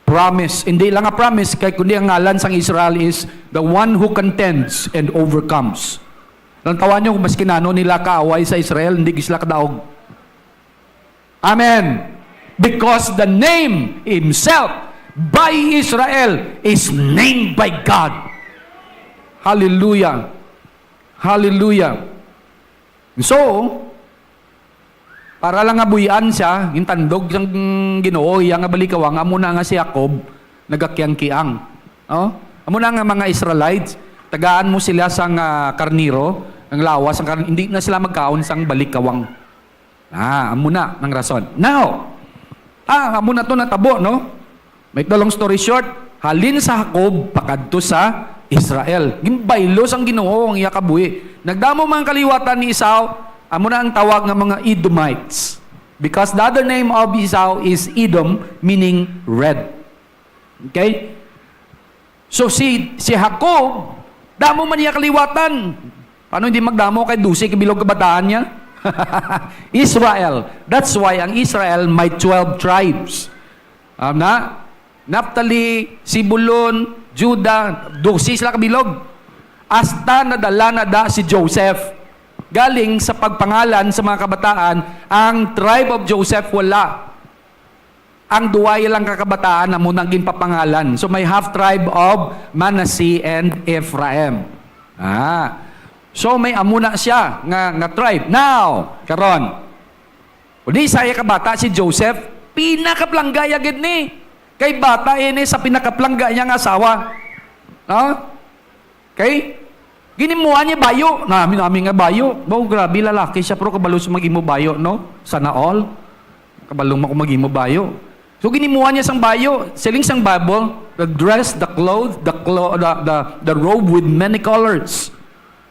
promise. Hindi lang nga promise, kay kundi ang ngalan sang Israel is the one who contends and overcomes. Lantawan nyo, maski nano nila kaaway sa Israel, hindi sila kadaog. Amen. Because the name himself by Israel is named by God. Hallelujah. Hallelujah. So, para lang nga buy-an siya, gintandog sang Ginoo iya nga balikawang, amo na nga si Jacob nagakiang-kiang. Oh? Amo na nga mga Israelites, tagaan mo sila sang, ah, karnero, ang lawas sang karn-, hindi na sila magkaon sang balikawang. Ah, amo na ang rason. Now, ah, amo na to natabo, no? Make the long story short, halin sa Jacob pakadto sa Israel. Ginbaylo sang Ginoo ang iya kabuhi. Nagdamo man ang kaliwatan ni Esau, amo na ang tawag nga mga Edomites. Because the other name of Esau is Edom, meaning red. Okay? So, si, si Jacob, damo man niya kaliwatan. Paano hindi magdamo kay dose ka bilog kabataan niya? Israel. That's why ang Israel may twelve tribes. Alam na? Naphtali, Zebulon, Judah, dose sila kabilog. Hasta nadala na da si Joseph. Galing sa pagpangalan sa mga kabataan, ang tribe of Joseph wala. Ang duwa lang ka kabataan amo nang ginpapangalan. So, may half tribe of Manasseh and Ephraim. Ah. So, may amo na siya nga, nga tribe. Now, karon, uli sa iya kabata si Joseph, pinakaplangga ya gid ni. Kay bata ini sa pinakaplangga niya nga asawa. No? Okay? Ginimuan niya bayo. Nami-nami nga bayo. Baw, grabe, lalaki siya, pero kabalo sa mag-imo bayo, no? Sana all. Kabalo mo kung mag-imo bayo. So, ginimuan niya sang bayo. Siling sang Bible, the dress, the clothes, the clo-, the, the, the robe with many colors.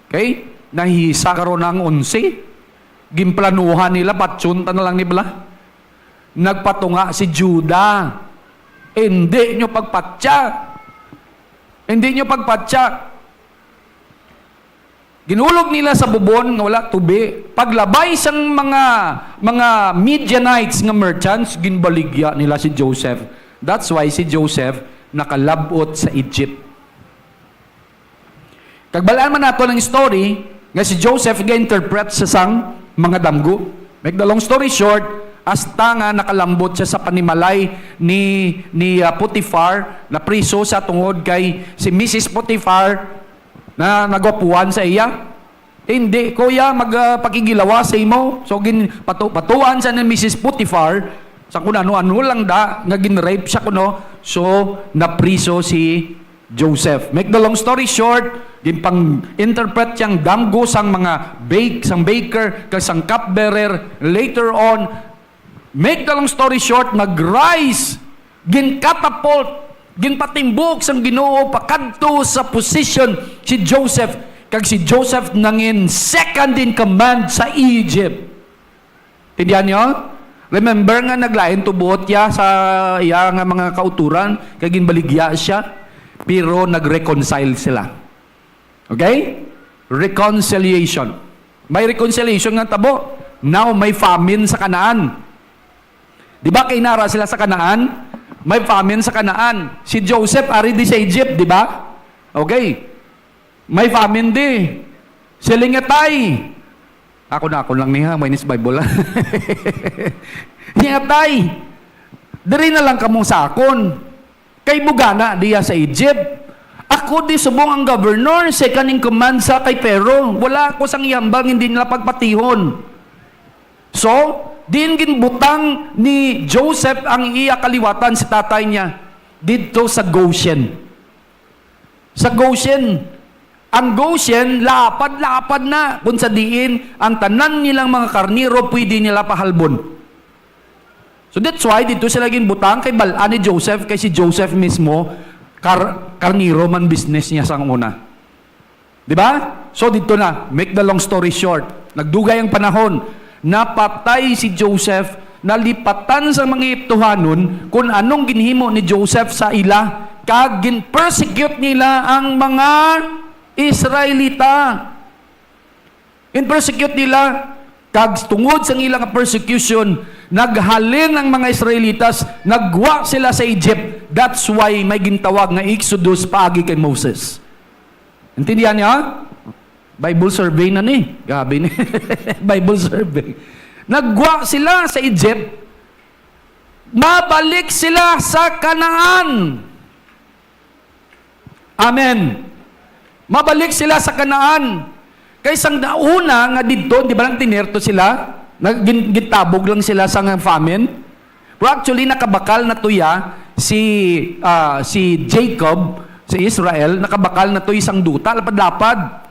Okay? Nahisa karon ang onse. Ginplanuhan nila, patyon ta na lang ni bala. Nagpatunga si Judah. Hindi nyo pagpatya. Hindi nyo pagpatya. Ginulog nila sa bubon nga wala tubi. Paglabay sang mga, mga Midianites nga merchants, ginbaligya nila si Joseph. That's why si Joseph nakalab-ot sa Egypt. Kag bal-an man nato ang story nga si Joseph ga-interpret sa sang mga damgo. Make the long story short, hasta nga nakalambot siya sa panimalay ni, ni, ah, Potifar, napriso siya tungod kay si Missus Potifar na nagwapuhan sa iya. "Hindi ko ya mag, ah, pakigilawas sa imo." So, gin-, patu-, patuan siya ni Missus Potifar sa kung ano-ano lang da, nga gin-rape siya kuno. So, napriso si Joseph. Make the long story short, ginpang-interpret siyang damgo sang mga bake, sang baker, kag sang cupbearer. Later on, make the long story short, nag-rise, ginkatapult, ginpatimbuk sang Ginoo pakadto sa position si Joseph, kag si Joseph nangin second in command sa Egypt. Tindihan niyo? Remember nga naglain tubuot iya sa iya nga mga kauturan, kag ginbaligya siya, pero nag-reconcile sila. Okay? Reconciliation. May reconciliation nga tabo. Now, may famine sa Canaan. Di ba, kay nara sila sa Canaan? May famine sa Canaan. Si Joseph, ari di sa Egypt, di ba? Okay. May famine di. Siling niya, "Tay." Ako na, ako lang ni ha, may nis Bible. Niya, "Tay, diri na lang kamo sa akon. Kay bugana diya sa Egypt. Ako di subong ang governor, second in command sa kay Pharaoh. Wala ako sang ihambal, hindi nila pagpatihon." So, diin ginbutang ni Joseph ang iya kaliwatan si tatay niya? Didto sa Goshen. Sa Goshen, Ang Goshen, lapad-lapad na, kung sa diin ang tanan nilang mga karnero pwede nila pahalbon. So that's why dito sila ginbutang kay bal-an ni Joseph, kay si Joseph mismo, kar-, karnero man business niya sang una. Di ba? So dito na, make the long story short, nagdugay ang panahon, napatay si Joseph, nalipatan sa mga Egiptohanon kung anong ginhimo ni Joseph sa ila, kag gin-persecute nila ang mga Israelita. In-persecute nila, kag tungod sang ila nga persecution, naghalin ang mga Israelitas, nagwa sila sa Egypt. That's why may gintawag nga Exodus paagi kay Moses. Intindihan niya? Bible survey na ni. Grabe ni. Bible survey. Nagwa sila sa Egypt. Mabalik sila sa Canaan. Amen. Mabalik sila sa Canaan. Kay sang una nga didto, di ba lang tinerto sila? Nag-, gin-, gintabog lang sila sa nga famine. Pero actually, nakabakal na to ya si, ah, si Jacob, si Israel, nakabakal na to isang duta, lapad-lapad.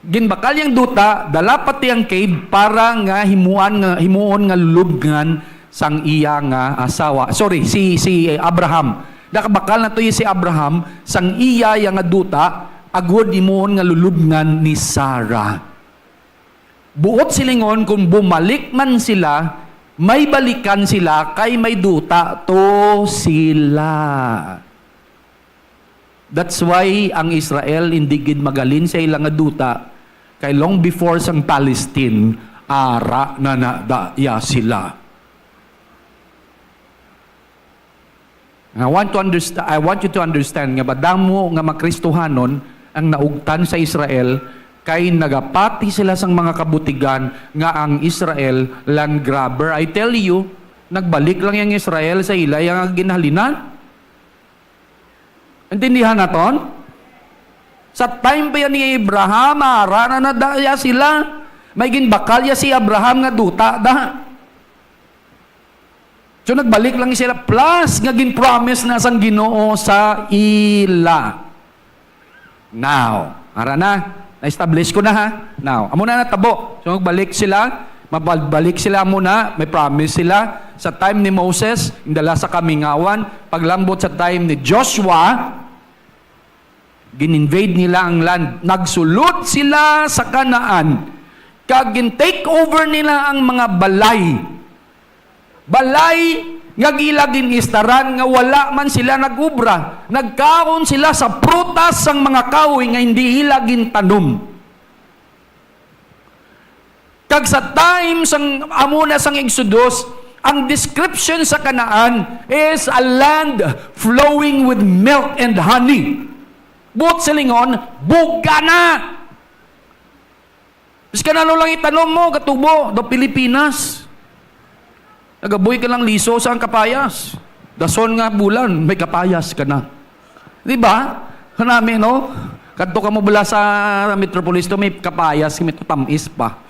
Ginbakal yang duta, dala pati ang cave para nga himuan nga, himuon nga lubngan sang iya nga asawa. Sorry, si, si Abraham. Nakabakal na to si Abraham sang iya ya nga duta, agud himuon nga lulubngan ni Sarah. Buot silingon, kung bumalik man sila, may balikan sila kay may duta to sila. That's why ang Israel hindi gid magalin sa ila nga duta, kay long before sang Palestine, ara na na da ya sila. I want to understa-, I want you to understand nga madamo nga mga Kristohanon ang naugtan sa Israel, kay nagapati sila sang mga kabutigan nga ang Israel land grabber. I tell you, nagbalik lang yang Israel sa ila yang ginhalinan. Intindihan naton? Sa time pa yan ni Abraham, ara na na da ya sila. May ginbakal ya si Abraham nga duta da. So, nagbalik lang sila, plus nga gin-promise na sang Ginoo sa ila. Now, ara na, na-establish ko na, ha. Now, amo na natabo. So, magbalik sila, mabalik sila, amo na, may promise sila. Sa time ni Moses, indala sa kamingawan, paglambot sa time ni Joshua, gin-invade nila ang land. Nagsulod sila sa Canaan, kag gin-take over nila ang mga balay. Balay nga ila gin-istaran nga wala man sila nag-obra. Nagkaon sila sa prutas sang mga kahoy nga hindi ila gintanom. Kag sa time sang, amo na sang Exodus, ang description sa Canaan is a land flowing with milk and honey. Buot silingon, bugana. Bisan ano lang itanom mo, gatubo, daw Pilipinas. Nagabuhi ka lang liso sa ang kapayas. Dason nga bulan, may kapayas ka na. Di ba? Kanami, no? Kadto ka mo bala sa Metropolis to, may kapayas, may tamis pa.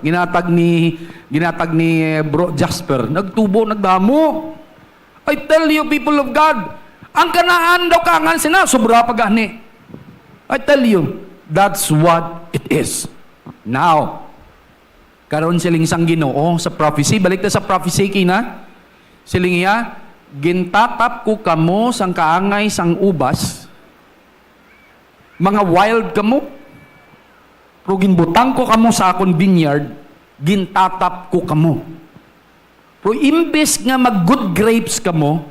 Ginatag ni, ginatag ni Bro Jasper. Nagtubo, nagdamo. I tell you, people of God, ang Canaan daw kangan sina, sobra pa gani. I tell you, that's what it is. Now, karon siling sang Ginoo sa prophecy, balik ta sa prophecy kina, siling iya, "Gintatap ko kamo sang kaangay sang ubas, mga wild kamo, pero ginbutang ko kamo sa akon vineyard, gintatap ko kamo." Pero imbes nga mag good grapes kamo,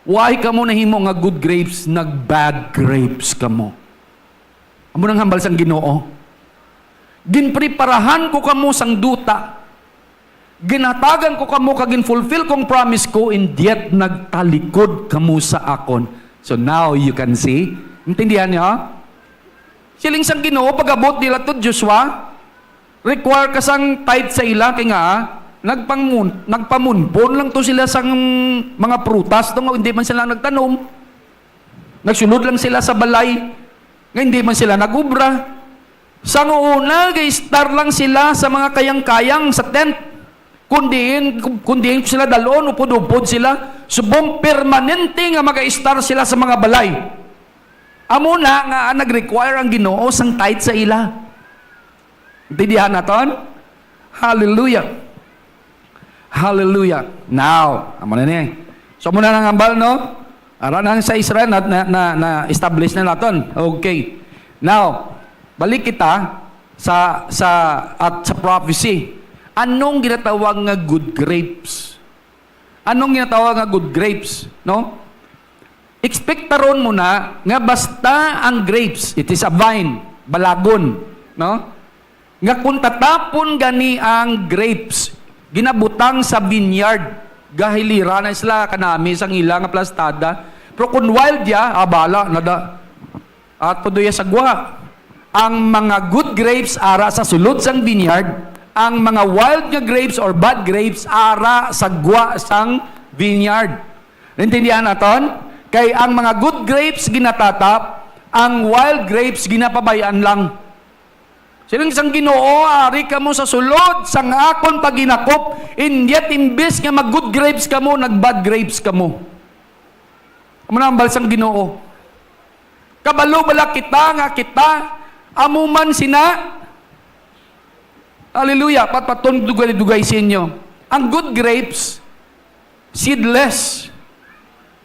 why kamo nahimo nga good grapes, nag bad grapes kamo? Amo nang hambal sang Ginoo. Ginpreparahan ko kamo sang duta. Ginhatagan ko kamo kag ginfulfill kong promise ko, and yet nagtalikod kamo sa akon. So now you can see. Intindihan niyo? Siling sang Ginoo, pag-abot nila to, Joshua, require ka sang tithe sa ila, kay nga, nagpangmun-, nagpamunpon lang to sila sang mga prutas, to nga hindi man sila nagtanom. Nagsulod lang sila sa balay, nga hindi man sila nag-ubra. Sang una, ga-star lang sila sa mga kayang-kayang sa tent. Kun diin, kun diin sila dalon, upod-upod sila. Subong permanente nga mag-star sila sa mga balay. Amo na nga nag-require ang Ginoo sang tithe sa ila. Intindihan naton? Hallelujah. Hallelujah. Now, amo na ni. So, amo na ang hambal, no? Ara na sa Israel, na, na, na, na-establish na naton. Okay. Now, balik kita sa, sa, at sa prophecy. Anong ginatawag nga good grapes? Anong ginatawag nga good grapes, no? Ekspektaron mo na nga basta ang grapes, it is a vine, balagon, no? Nga kung tatapon gani ang grapes, ginabutang sa vineyard, gahilira na sila, kanami sang ila nga plantada. Pero kung wild ya, abala na da. At puduya sa gwa. Ang mga good grapes ara sa sulod sang vineyard, ang mga wild nga grapes or bad grapes ara sa gwa sang vineyard. Naintindihan naton? Kay ang mga good grapes ginatatap, ang wild grapes ginapabay-an lang. Siling sang Ginoo, "Ari kamo sa sulod sang akon paghinakop, and yet imbes nga mag-good grapes kamo, nag-bad grapes kamo." Amo na ang hambal sang Ginoo. Kabalo bala kita nga kita amo man sina? Hallelujah. Patpaton dugay-dugay sa inyo. Ang good grapes, seedless.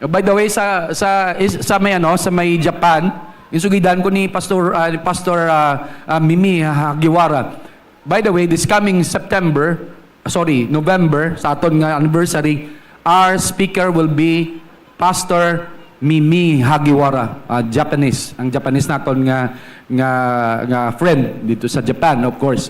By the way, sa, sa, is, sa may, ano, sa may Japan, yung sugidan ko ni Pastor, ah, ni Pastor, ah, ah, Mimi Hagiwara. By the way, this coming September, sorry, November, sa aton nga anniversary, our speaker will be Pastor Mimi Hagiwara, ah, Japanese. Ang Japanese naton nga, nga, nga friend dito sa Japan, of course.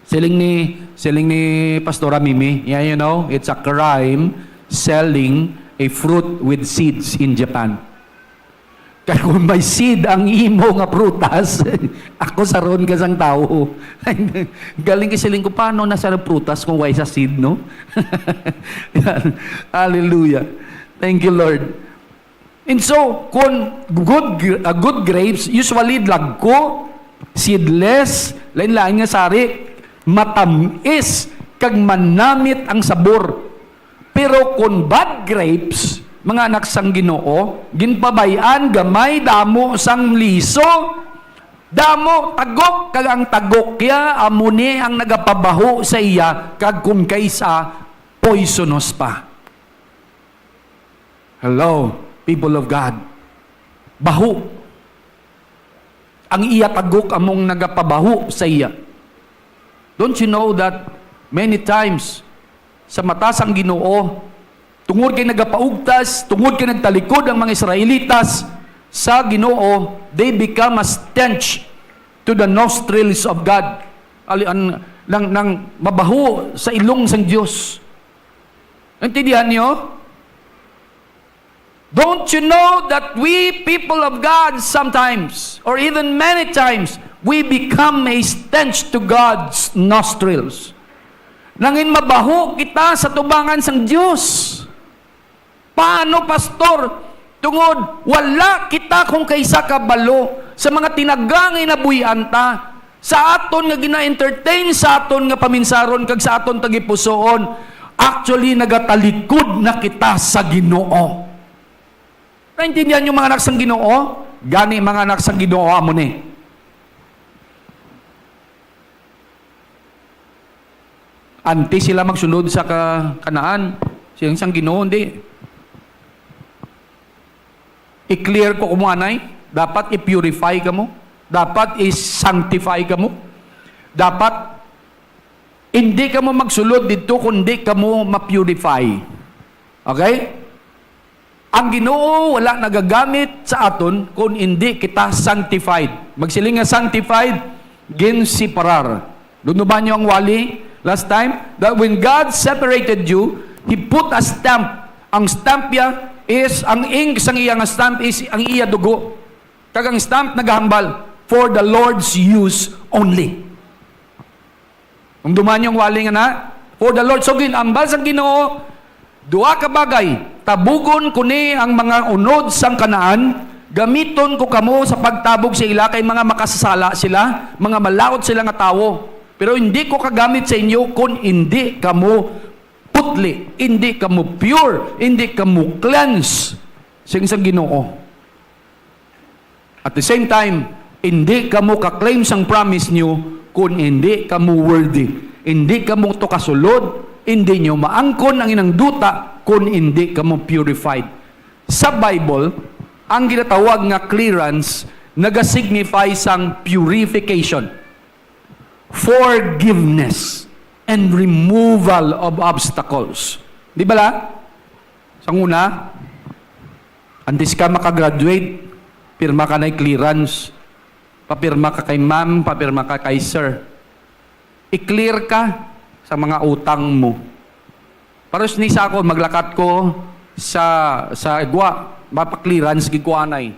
Siling ni, siling ni Pastora Mimi, "Yeah, you know, it's a crime selling a fruit with seeds in Japan." Kay kung may seed ang imo nga prutas, ako saron ka sang tawo. Galing kay siling ko, "Paano na sa prutas kung way sa seed, no?" Yan. Hallelujah. Thank you, Lord. And so, kung good gr-, ah, good grapes, usually lagko, seedless, lain-lain nga sari, matamis, kag manamit ang sabor. Pero kung bad grapes, mga anak sang Ginoo, ginpabay-an gamay damo sang liso, damo tagok, kag ang tagok iya amo ni ang nagapabaho sa iya, kag kon kaisa, poisonous pa. Hello, people of God. Baho. Ang iya tagok among nagapabaho sa iya. Don't you know that many times sa mata sang Ginoo, tungod kay nagapaugtas, tungod kay nagtalikod ang mga Israelitas sa Ginoo, they become a stench to the nostrils of God. Ali-, ang, nang, nang mabaho sa ilong sang Dios. Naintindihan niyo? Don't you know that we, people of God, sometimes, or even many times, we become a stench to God's nostrils? Nangin mabaho kita sa tubangan sang Dios. Paano, Pastor? Tungod wala kita kung kaisa kabalo sa mga tinaga nga nabuy-an ta, sa aton nga gina-entertain, sa aton nga paminsaron, kag sa aton tagipusoon. Actually, nagatalikod na kita sa Ginoo. Naintindihan niyo, mga anak sang Ginoo? Gani, mga anak sang Ginoo, amo ni. Antes sila magsulod sa ka-, Canaan, siling sang Ginoo, "Hindi. I-clear ko kamo anay. Dapat i-purify kamo. Dapat i-sanctify kamo. Dapat hindi kamo magsulod didto kung di kamo ma-purify." Okay? Ang Ginoo wala nagagamit sa aton kon indi kita sanctified. Magsiling nga sanctified, ginseparar. Dunduman niyo ang wali last time, that when God separated you, He put a stamp. Ang stamp niya is, ang ink sang iya nga stamp is ang iya dugo. Kag ang stamp nagahambal, "For the Lord's use only." Ang dumanyong wali nga na, "For the Lord." So, ginambal sang Ginoo, "Duha ka bagay, tabugon ko ni ang mga unod sang Canaan, gamiton ko kamo sa pagtabog sa ila, kay mga makasasala sila, mga malaut sila nga tawo. Pero hindi ko kagamit sa inyo kon hindi kamo putli, hindi kamo pure, hindi kamo cleanse." Sing sa Ginoo. At the same time, hindi kamo ka-claim sang promise niyo kun hindi kamo worthy. Hindi kamo to kasulod, hindi niyo maangkon ang inang duta kun hindi kamo purified. Sa Bible, ang ginatawag nga clearance nagasignify sang purification, forgiveness, and removal of obstacles. Di bala? Sang una, antes ka makagraduate, pirma ka na clearance. Papirma ka kay ma'am, papirma ka kay sir. I-clear ka sa mga utang mo. Paros ni sa ako, maglakat ko sa, sa igwa, mapa-clearance gid ko anay.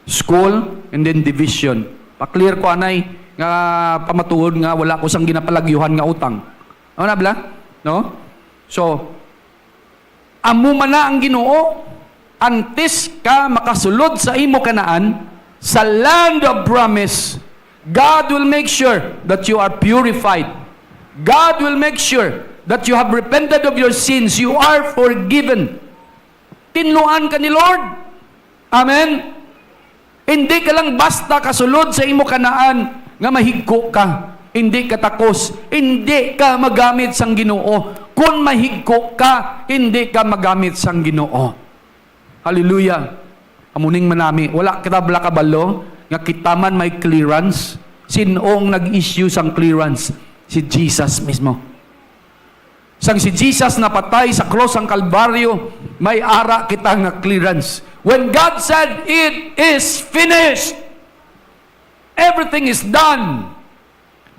School, and then division. Pa-clear ko anay nga pamatuod nga wala ko sang ginapalagyuhan nga utang. Ano na bala? No? So, amo man na ang Ginoo, antes ka makasulod sa imo kanaan, sa land of promise, God will make sure that you are purified. God will make sure that you have repented of your sins. You are forgiven. Tinluan ka ni Lord. Amen? Hindi ka lang basta kasulod sa imo kanaan nga mahigko ka. Hindi ka takos. Hindi ka magamit sang Ginoo. Kung mahigko ka, hindi ka magamit sang Ginoo. Hallelujah. Amuning manami. Wala kita bala kabalo nga kita man may clearance. Sin-ong nag-issue sang clearance? Si Jesus mismo. Sang si Jesus napatay sa cross sang Kalbaryo, may ara kita nga clearance. When God said, "It is finished," everything is done.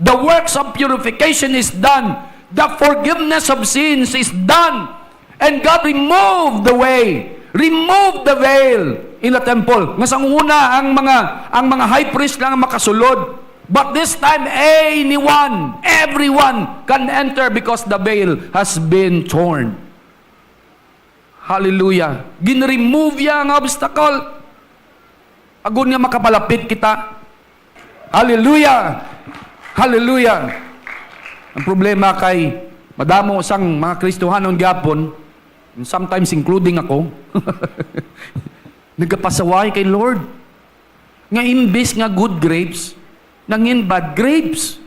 The works of purification is done. The forgiveness of sins is done. And God removed the way, removed the veil in the temple. Nga sang una, ang mga, ang mga high priest lang ang makasulod. But this time, anyone, everyone can enter because the veil has been torn. Hallelujah. Gin-remove ya ang obstacle. Agon nga makapalapit kita. Hallelujah. Hallelujah. Ang problema kay madamo sang mga Kristohanon gyapon, sometimes including ako, nagapasaway kay Lord. Nga imbis nga good grapes, nangin bad grapes.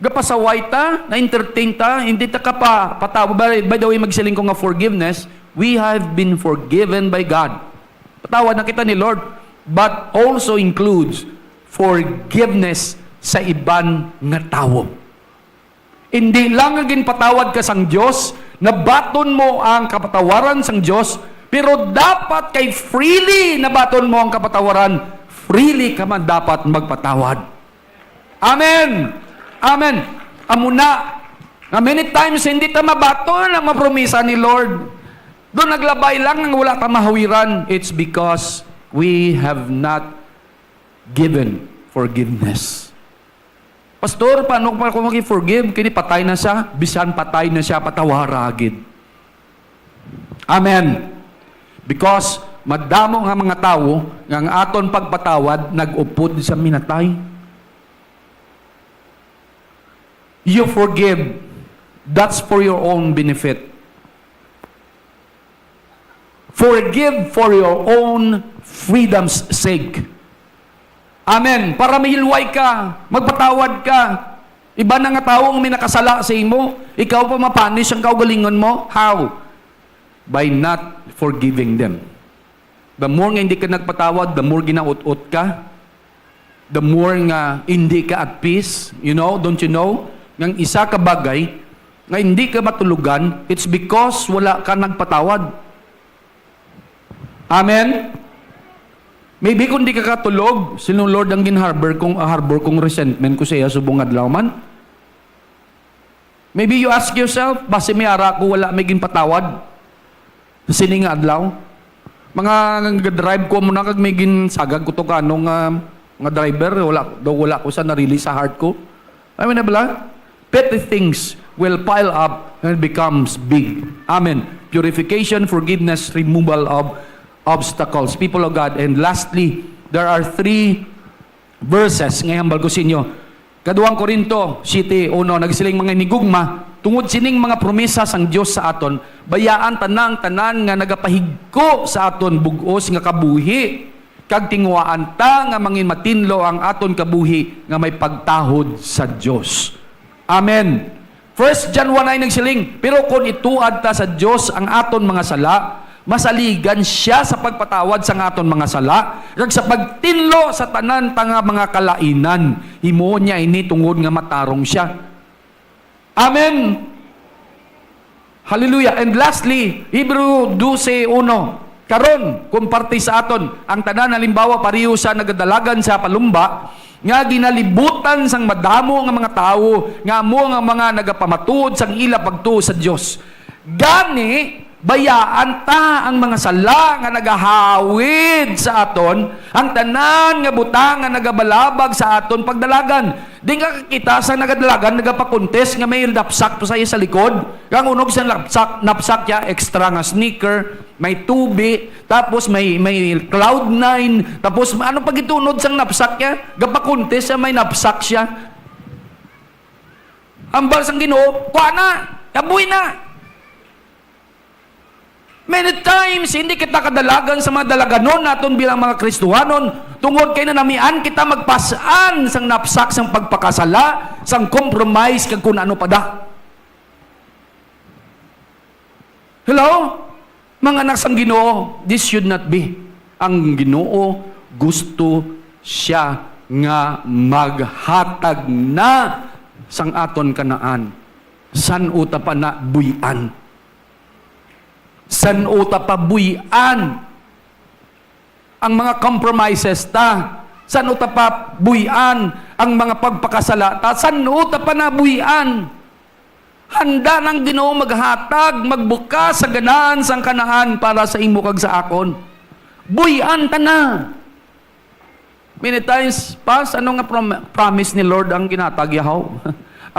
Gapasaway ta, na-entertain ta, hindi ta ka pa, patawa. By, by the way, magsiling ko nga forgiveness, we have been forgiven by God. Patawad na kita ni Lord, but also includes forgiveness sa iban nga tawo. Hindi lang nga ginpatawad ka sang Dios, nabaton mo ang kapatawaran sang Dios, pero dapat kay freely nabaton mo ang kapatawaran, freely ka man dapat magpatawad. Amen. Amen. Amo na nga many times hindi ta mabaton ang mga promisa ni Lord. Doon naglabay lang ang wala ta mahawiran. It's because we have not given forgiveness. "Pastor, paano pa ako maki-forgive? Kini patay na siya." Bisan patay na siya, patawara gid. Amen. Because madamo nga mga tawo nga ang aton pagpatawad nag-upod sa minatay. You forgive, that's for your own benefit. Forgive for your own freedom's sake. Amen. Para mahilway ka, magpatawad ka. Iba na nga tawo ang may nakasala sa imo, ikaw pa mapunish ang kaugalingon mo. How? By not forgiving them. The more nga hindi ka nagpatawad, the more ginaut-ot ka, the more nga hindi ka at peace. You know, don't you know? Nga ang isa ka bagay nga hindi ka matulugan, it's because wala ka nagpatawad. Amen? Maybe kung di ka katulog, sino, Lord, ang ginharbor kong, harbor kong resentment ko sa iya subong adlaw man? Maybe you ask yourself, "Basi may ara ko wala may ginpatawad sa sini nga adlaw?" Mga nag-drive ko muna kag may ginsagag ko to ka, ano nga, nga driver, wala, daw wala ko sa narili sa heart ko. I mean, bala, petty things will pile up and becomes big. Amen. Purification, forgiveness, removal of obstacles. People of God, and lastly, there are three verses nga ihambal ko sa inyo. Kaduang Corinto siete uno, nagsiling, mga hinigugma, tungod sining mga promesa sang Dios sa aton, bayaan ta na ang tanan nga nagapahigko sa aton bug-os nga kabuhi, kag tinguhaan ta nga mangin matinlo ang aton kabuhi nga may pagtahod sa Dios. Amen. First John one nine nagsiling, "Pero kon ituad ta sa Dios ang aton mga sala, masaligan sia sa pagpatawad sang aton mga sala, kag sa pagtinlo sa tanan ta nga mga kalainan. Himuon niya ini tungod nga matarong sia." Amen. Hallelujah. And lastly, Hebreo dose uno. Karon, kung parte sa aton, ang tanan halimbawa pareho sa nagadalagan sa palumba, nga ginalibutan sang madamo nga mga tawo, nga amo nga mga nagapamatuod sang ila pagtuo sa Dios. Gani, bayaan ta ang mga sala nga nagahawid sa aton, ang tanan nga butang nga nagabalabag sa aton pagdalagan. Di nga kita sa nagadalagan, nagapakuntis nga may napsak pa sa iya sa likod. Ang unog sa napsak, napsak ya, extra nga sneaker, may tubi, tapos may, may Cloud nine, tapos ano pa gitunod sang napsak ya? Gapakuntis siya, may napsak siya. Ambal sang Ginoo, "Kuha na, kabuhi na." Many times, hindi kita kadalagan sa mga dalaganon naton bilang mga Kristohanon, tungod kay nanamian kita magpas-an sang napsak sang pagpakasala, sang compromise, kag kun ano pa da. Hello? Mga anak sang Ginoo, this should not be. Ang Ginoo gusto siya nga maghatag na sang aton kanaan. San-o ta pa na buy-an? San-o ta pa buy-an ang mga compromises ta? San-o ta pa buy-an ang mga pagpakasala ta? San-o ta pa na buy-an? Handa na ang Ginoo maghatag, magbukas sa ganahan sang kanaan para sa imo kag sa akon. Buy-an ta na. Many times, "Pas, ano nga prom-, promise ni Lord ang ginatagyahaw?"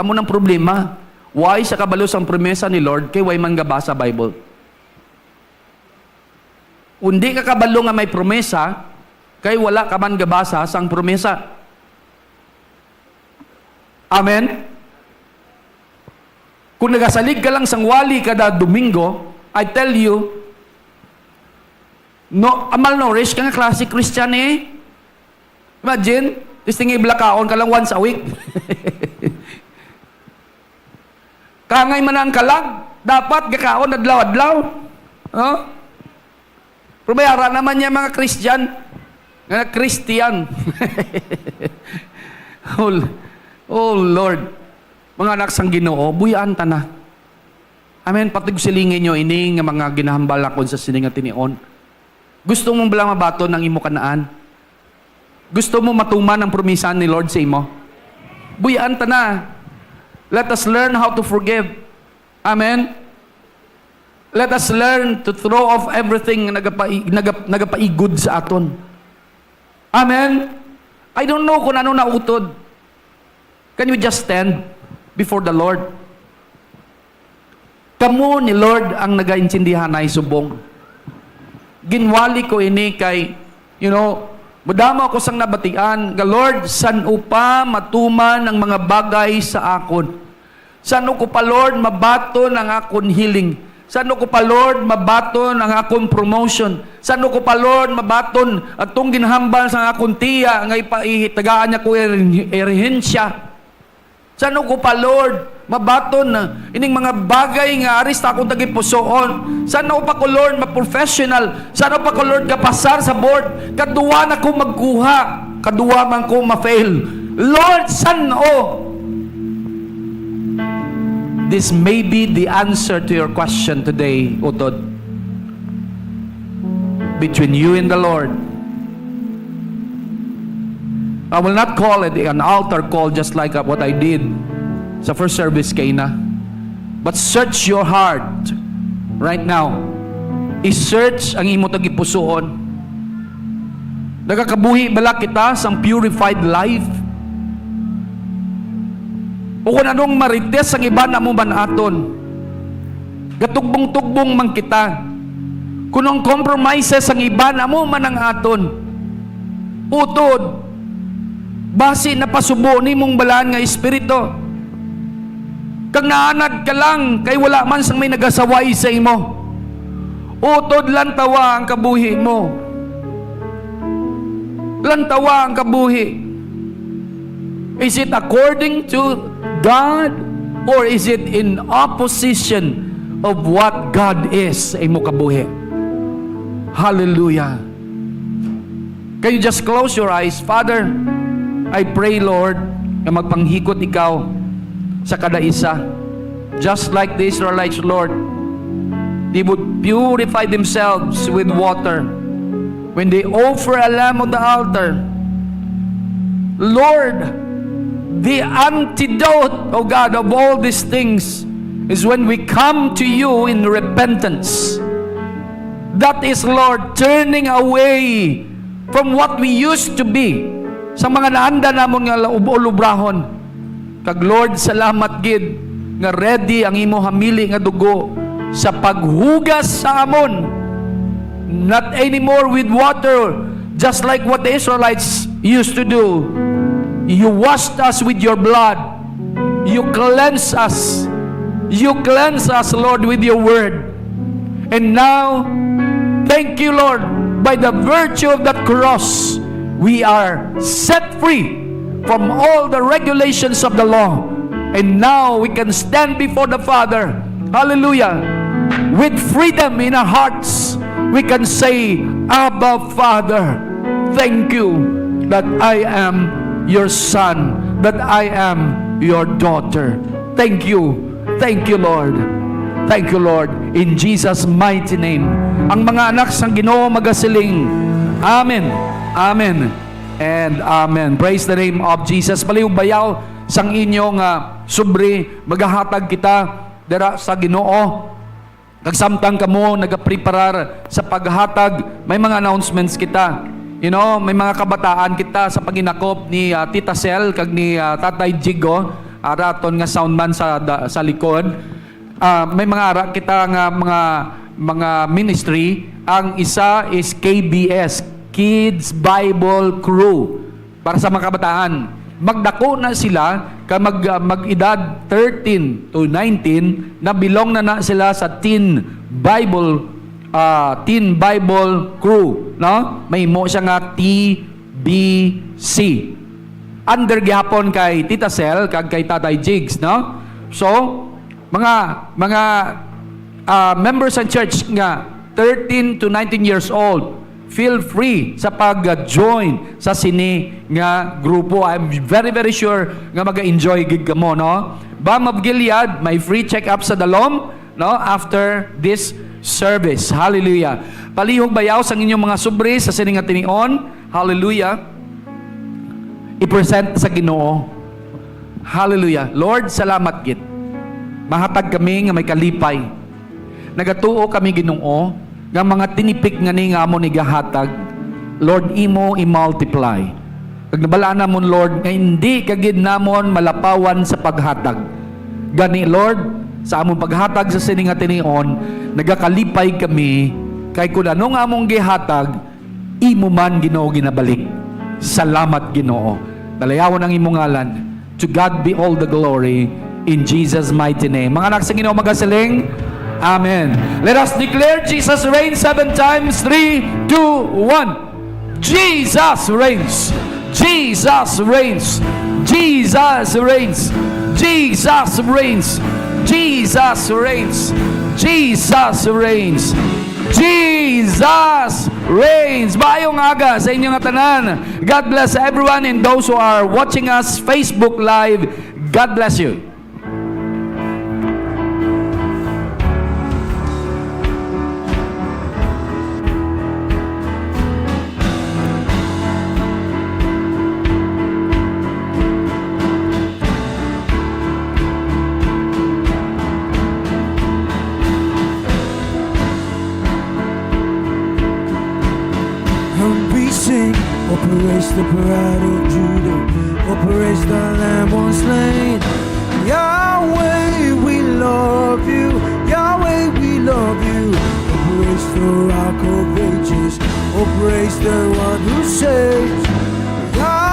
Amo nang problema. Why sa kabalo sang promesa ni Lord kay way man gabasa Bible? Undi ka kabalo nga may promesa kay wala ka man gabasa sang promesa. Amen? Kung nagasalig ka lang sang wali kada Domingo, I tell you, no, malnourished ka nga klase Christian eh. Imagine, testing iblakaon ka lang once a week. Kangay man ang kalag, dapat gakaon adlaw-adlaw. No? Pero may ara naman niya mga Christian, nga Christian. Oh, oh Lord, mga anak sang Ginoo, buy-an ta na. Amen. Patigsilingin nyo ini nga mga ginahambal nakon sa sini nga tinion. Gusto mo bala mabaton ang imo kanaan? Gusto mo matuman ang promisa ni Lord sa imo? Buy-an ta na. Let us learn how to forgive. Amen? Let us learn to throw off everything nga nagapai-, nagap-, nagapaigod sa aton. Amen? I don't know kung ano na utod. Can you just stand before the Lord? Kamo ni Lord ang nagaintindihanay subong. Ginwali ko ini kay, you know, madamo ako sang nabatian nga, "Lord, san-o pa matuman ang mga bagay sa akon? San-o ko pa, Lord, mabaton ang akon healing? San-o ko pa, Lord, mabaton ang akon promotion? San-o ko pa, Lord, mabaton atong ginhambal sa akon tiya nga ipaihitagaan niya ko er-, erhensya?" San-o ko pa, Lord, mabaton na ining mga bagay nga ari sa akong tagipusoon? San-o pa ko, Lord, ma-professional? San-o pa ko, Lord, kapasar sa board? Kadua na ko magkuha, kadua man ko ma-fail. Lord, san-o? This may be the answer to your question today, utod. Between you and the Lord. I will not call it an altar call just like what I did sa first service kaina. But search your heart right now. I-search ang imo tagipusoon. Nagakabuhi bala kita sang purified life? O kung anong marites ang iban amo man aton? Gatugbong-tugbong man kita. Kung ang compromises sang iban amo man ang aton, utod, basi napasubo nimong Balaan nga Espiritu, kag naanad ka lang kay wala man sang may nagasaway sa imo. Utod, lantawa ang kabuhi mo. Lantawa ang kabuhi. Is it according to God or is it in opposition of what God is sa imo kabuhi? Hallelujah. Can you just close your eyes? Father, I pray, Lord, nga magpanghikot ikaw sa kada isa. Just like the Israelites, Lord, they would purify themselves with water when they offer a lamb on the altar. Lord, the antidote, O God, of all these things is when we come to you in repentance. That is, Lord, turning away from what we used to be, sa mga naanda namon nga laub-, ulubrahon. Kag Lord, salamat gid nga ready ang imo hamili nga dugo sa paghugas sa amon. Not anymore with water, just like what the Israelites used to do. You washed us with your blood. You cleanse us. You cleanse us, Lord, with your word. And now, thank you, Lord, by the virtue of that cross, we are set free from all the regulations of the law. And now we can stand before the Father. Hallelujah. With freedom in our hearts, we can say, "Abba, Father, thank you that I am your son, that I am your daughter." Thank you. Thank you, Lord. Thank you, Lord. In Jesus' mighty name. Ang mga anak sang Ginoo magasiling, "Amen. Amen. And amen." Praise the name of Jesus. Palihog bayaw sang inyo nga sobre, magahatag kita dira sa Ginoo. Kag samtang kamo nagapreparar sa paghatag, may mga announcements kita. You know, may mga kabataan kita sa paginakop ni, ah, Tita Sel kag ni, ah, Tatay Jigo, ara aton nga soundman sa da-, sa likod. Ah, may mga ara kita nga mga, mga ministry. Ang isa is K B S, Kids Bible Crew. Para sa mga kabataan, magdako na sila, ka mag-, ah, mag-edad thirteen to nineteen, na belong na na sila sa Teen Bible, ah, Teen Bible Crew, no? Mahimo siya nga T B C. Under gihapon kay Tita Sel kag kay Tatay Jigs, no? So, mga, mga, ah, members sa church nga thirteen to nineteen years old, feel free sa pag-join sa sini nga grupo. I'm very, very sure nga mag-enjoy gid kamo, no? Balm of Gilead, may free check-up sa dalom, no? After this service. Hallelujah. Palihog bayaw sang inyong mga sobre sa sini nga tinion. Hallelujah. I-present sa Ginoo. Hallelujah. Lord, salamat gid. Mahatag kami nga may kalipay. Nagatuo kami, Ginoo, nga mga tinipik nga ni nga amon igahatag, Lord, imo i-multiply. Kag nabalaan namon, Lord, nga indi ka gid namon malapawan sa paghatag. Gani, Lord, sa amon paghatag sa sini nga tinion, nagakalipay kami, kay kun ano nga among gihatag, imo man, Ginoo, ginabalik. Salamat, Ginoo. Dalayawon ang imong ngalan. To God be all the glory in Jesus' mighty name. Mga anak sa Ginoo, magasiling, Amen. Let us declare Jesus reigns seven times. Three, two, one. Jesus reigns. Jesus reigns. Jesus reigns. Jesus reigns. Jesus reigns. Jesus reigns. Jesus reigns. Maayong aga sa inyo nga tanan. God bless everyone and those who are watching us Facebook Live. God bless you. And we sing, "Oh, praise the Pride of Judah, oh, praise the Lamb was slain." Yahweh, we love you, Yahweh, we love you. Oh, praise the Rock of Ages, oh, praise the one who saves. Yah-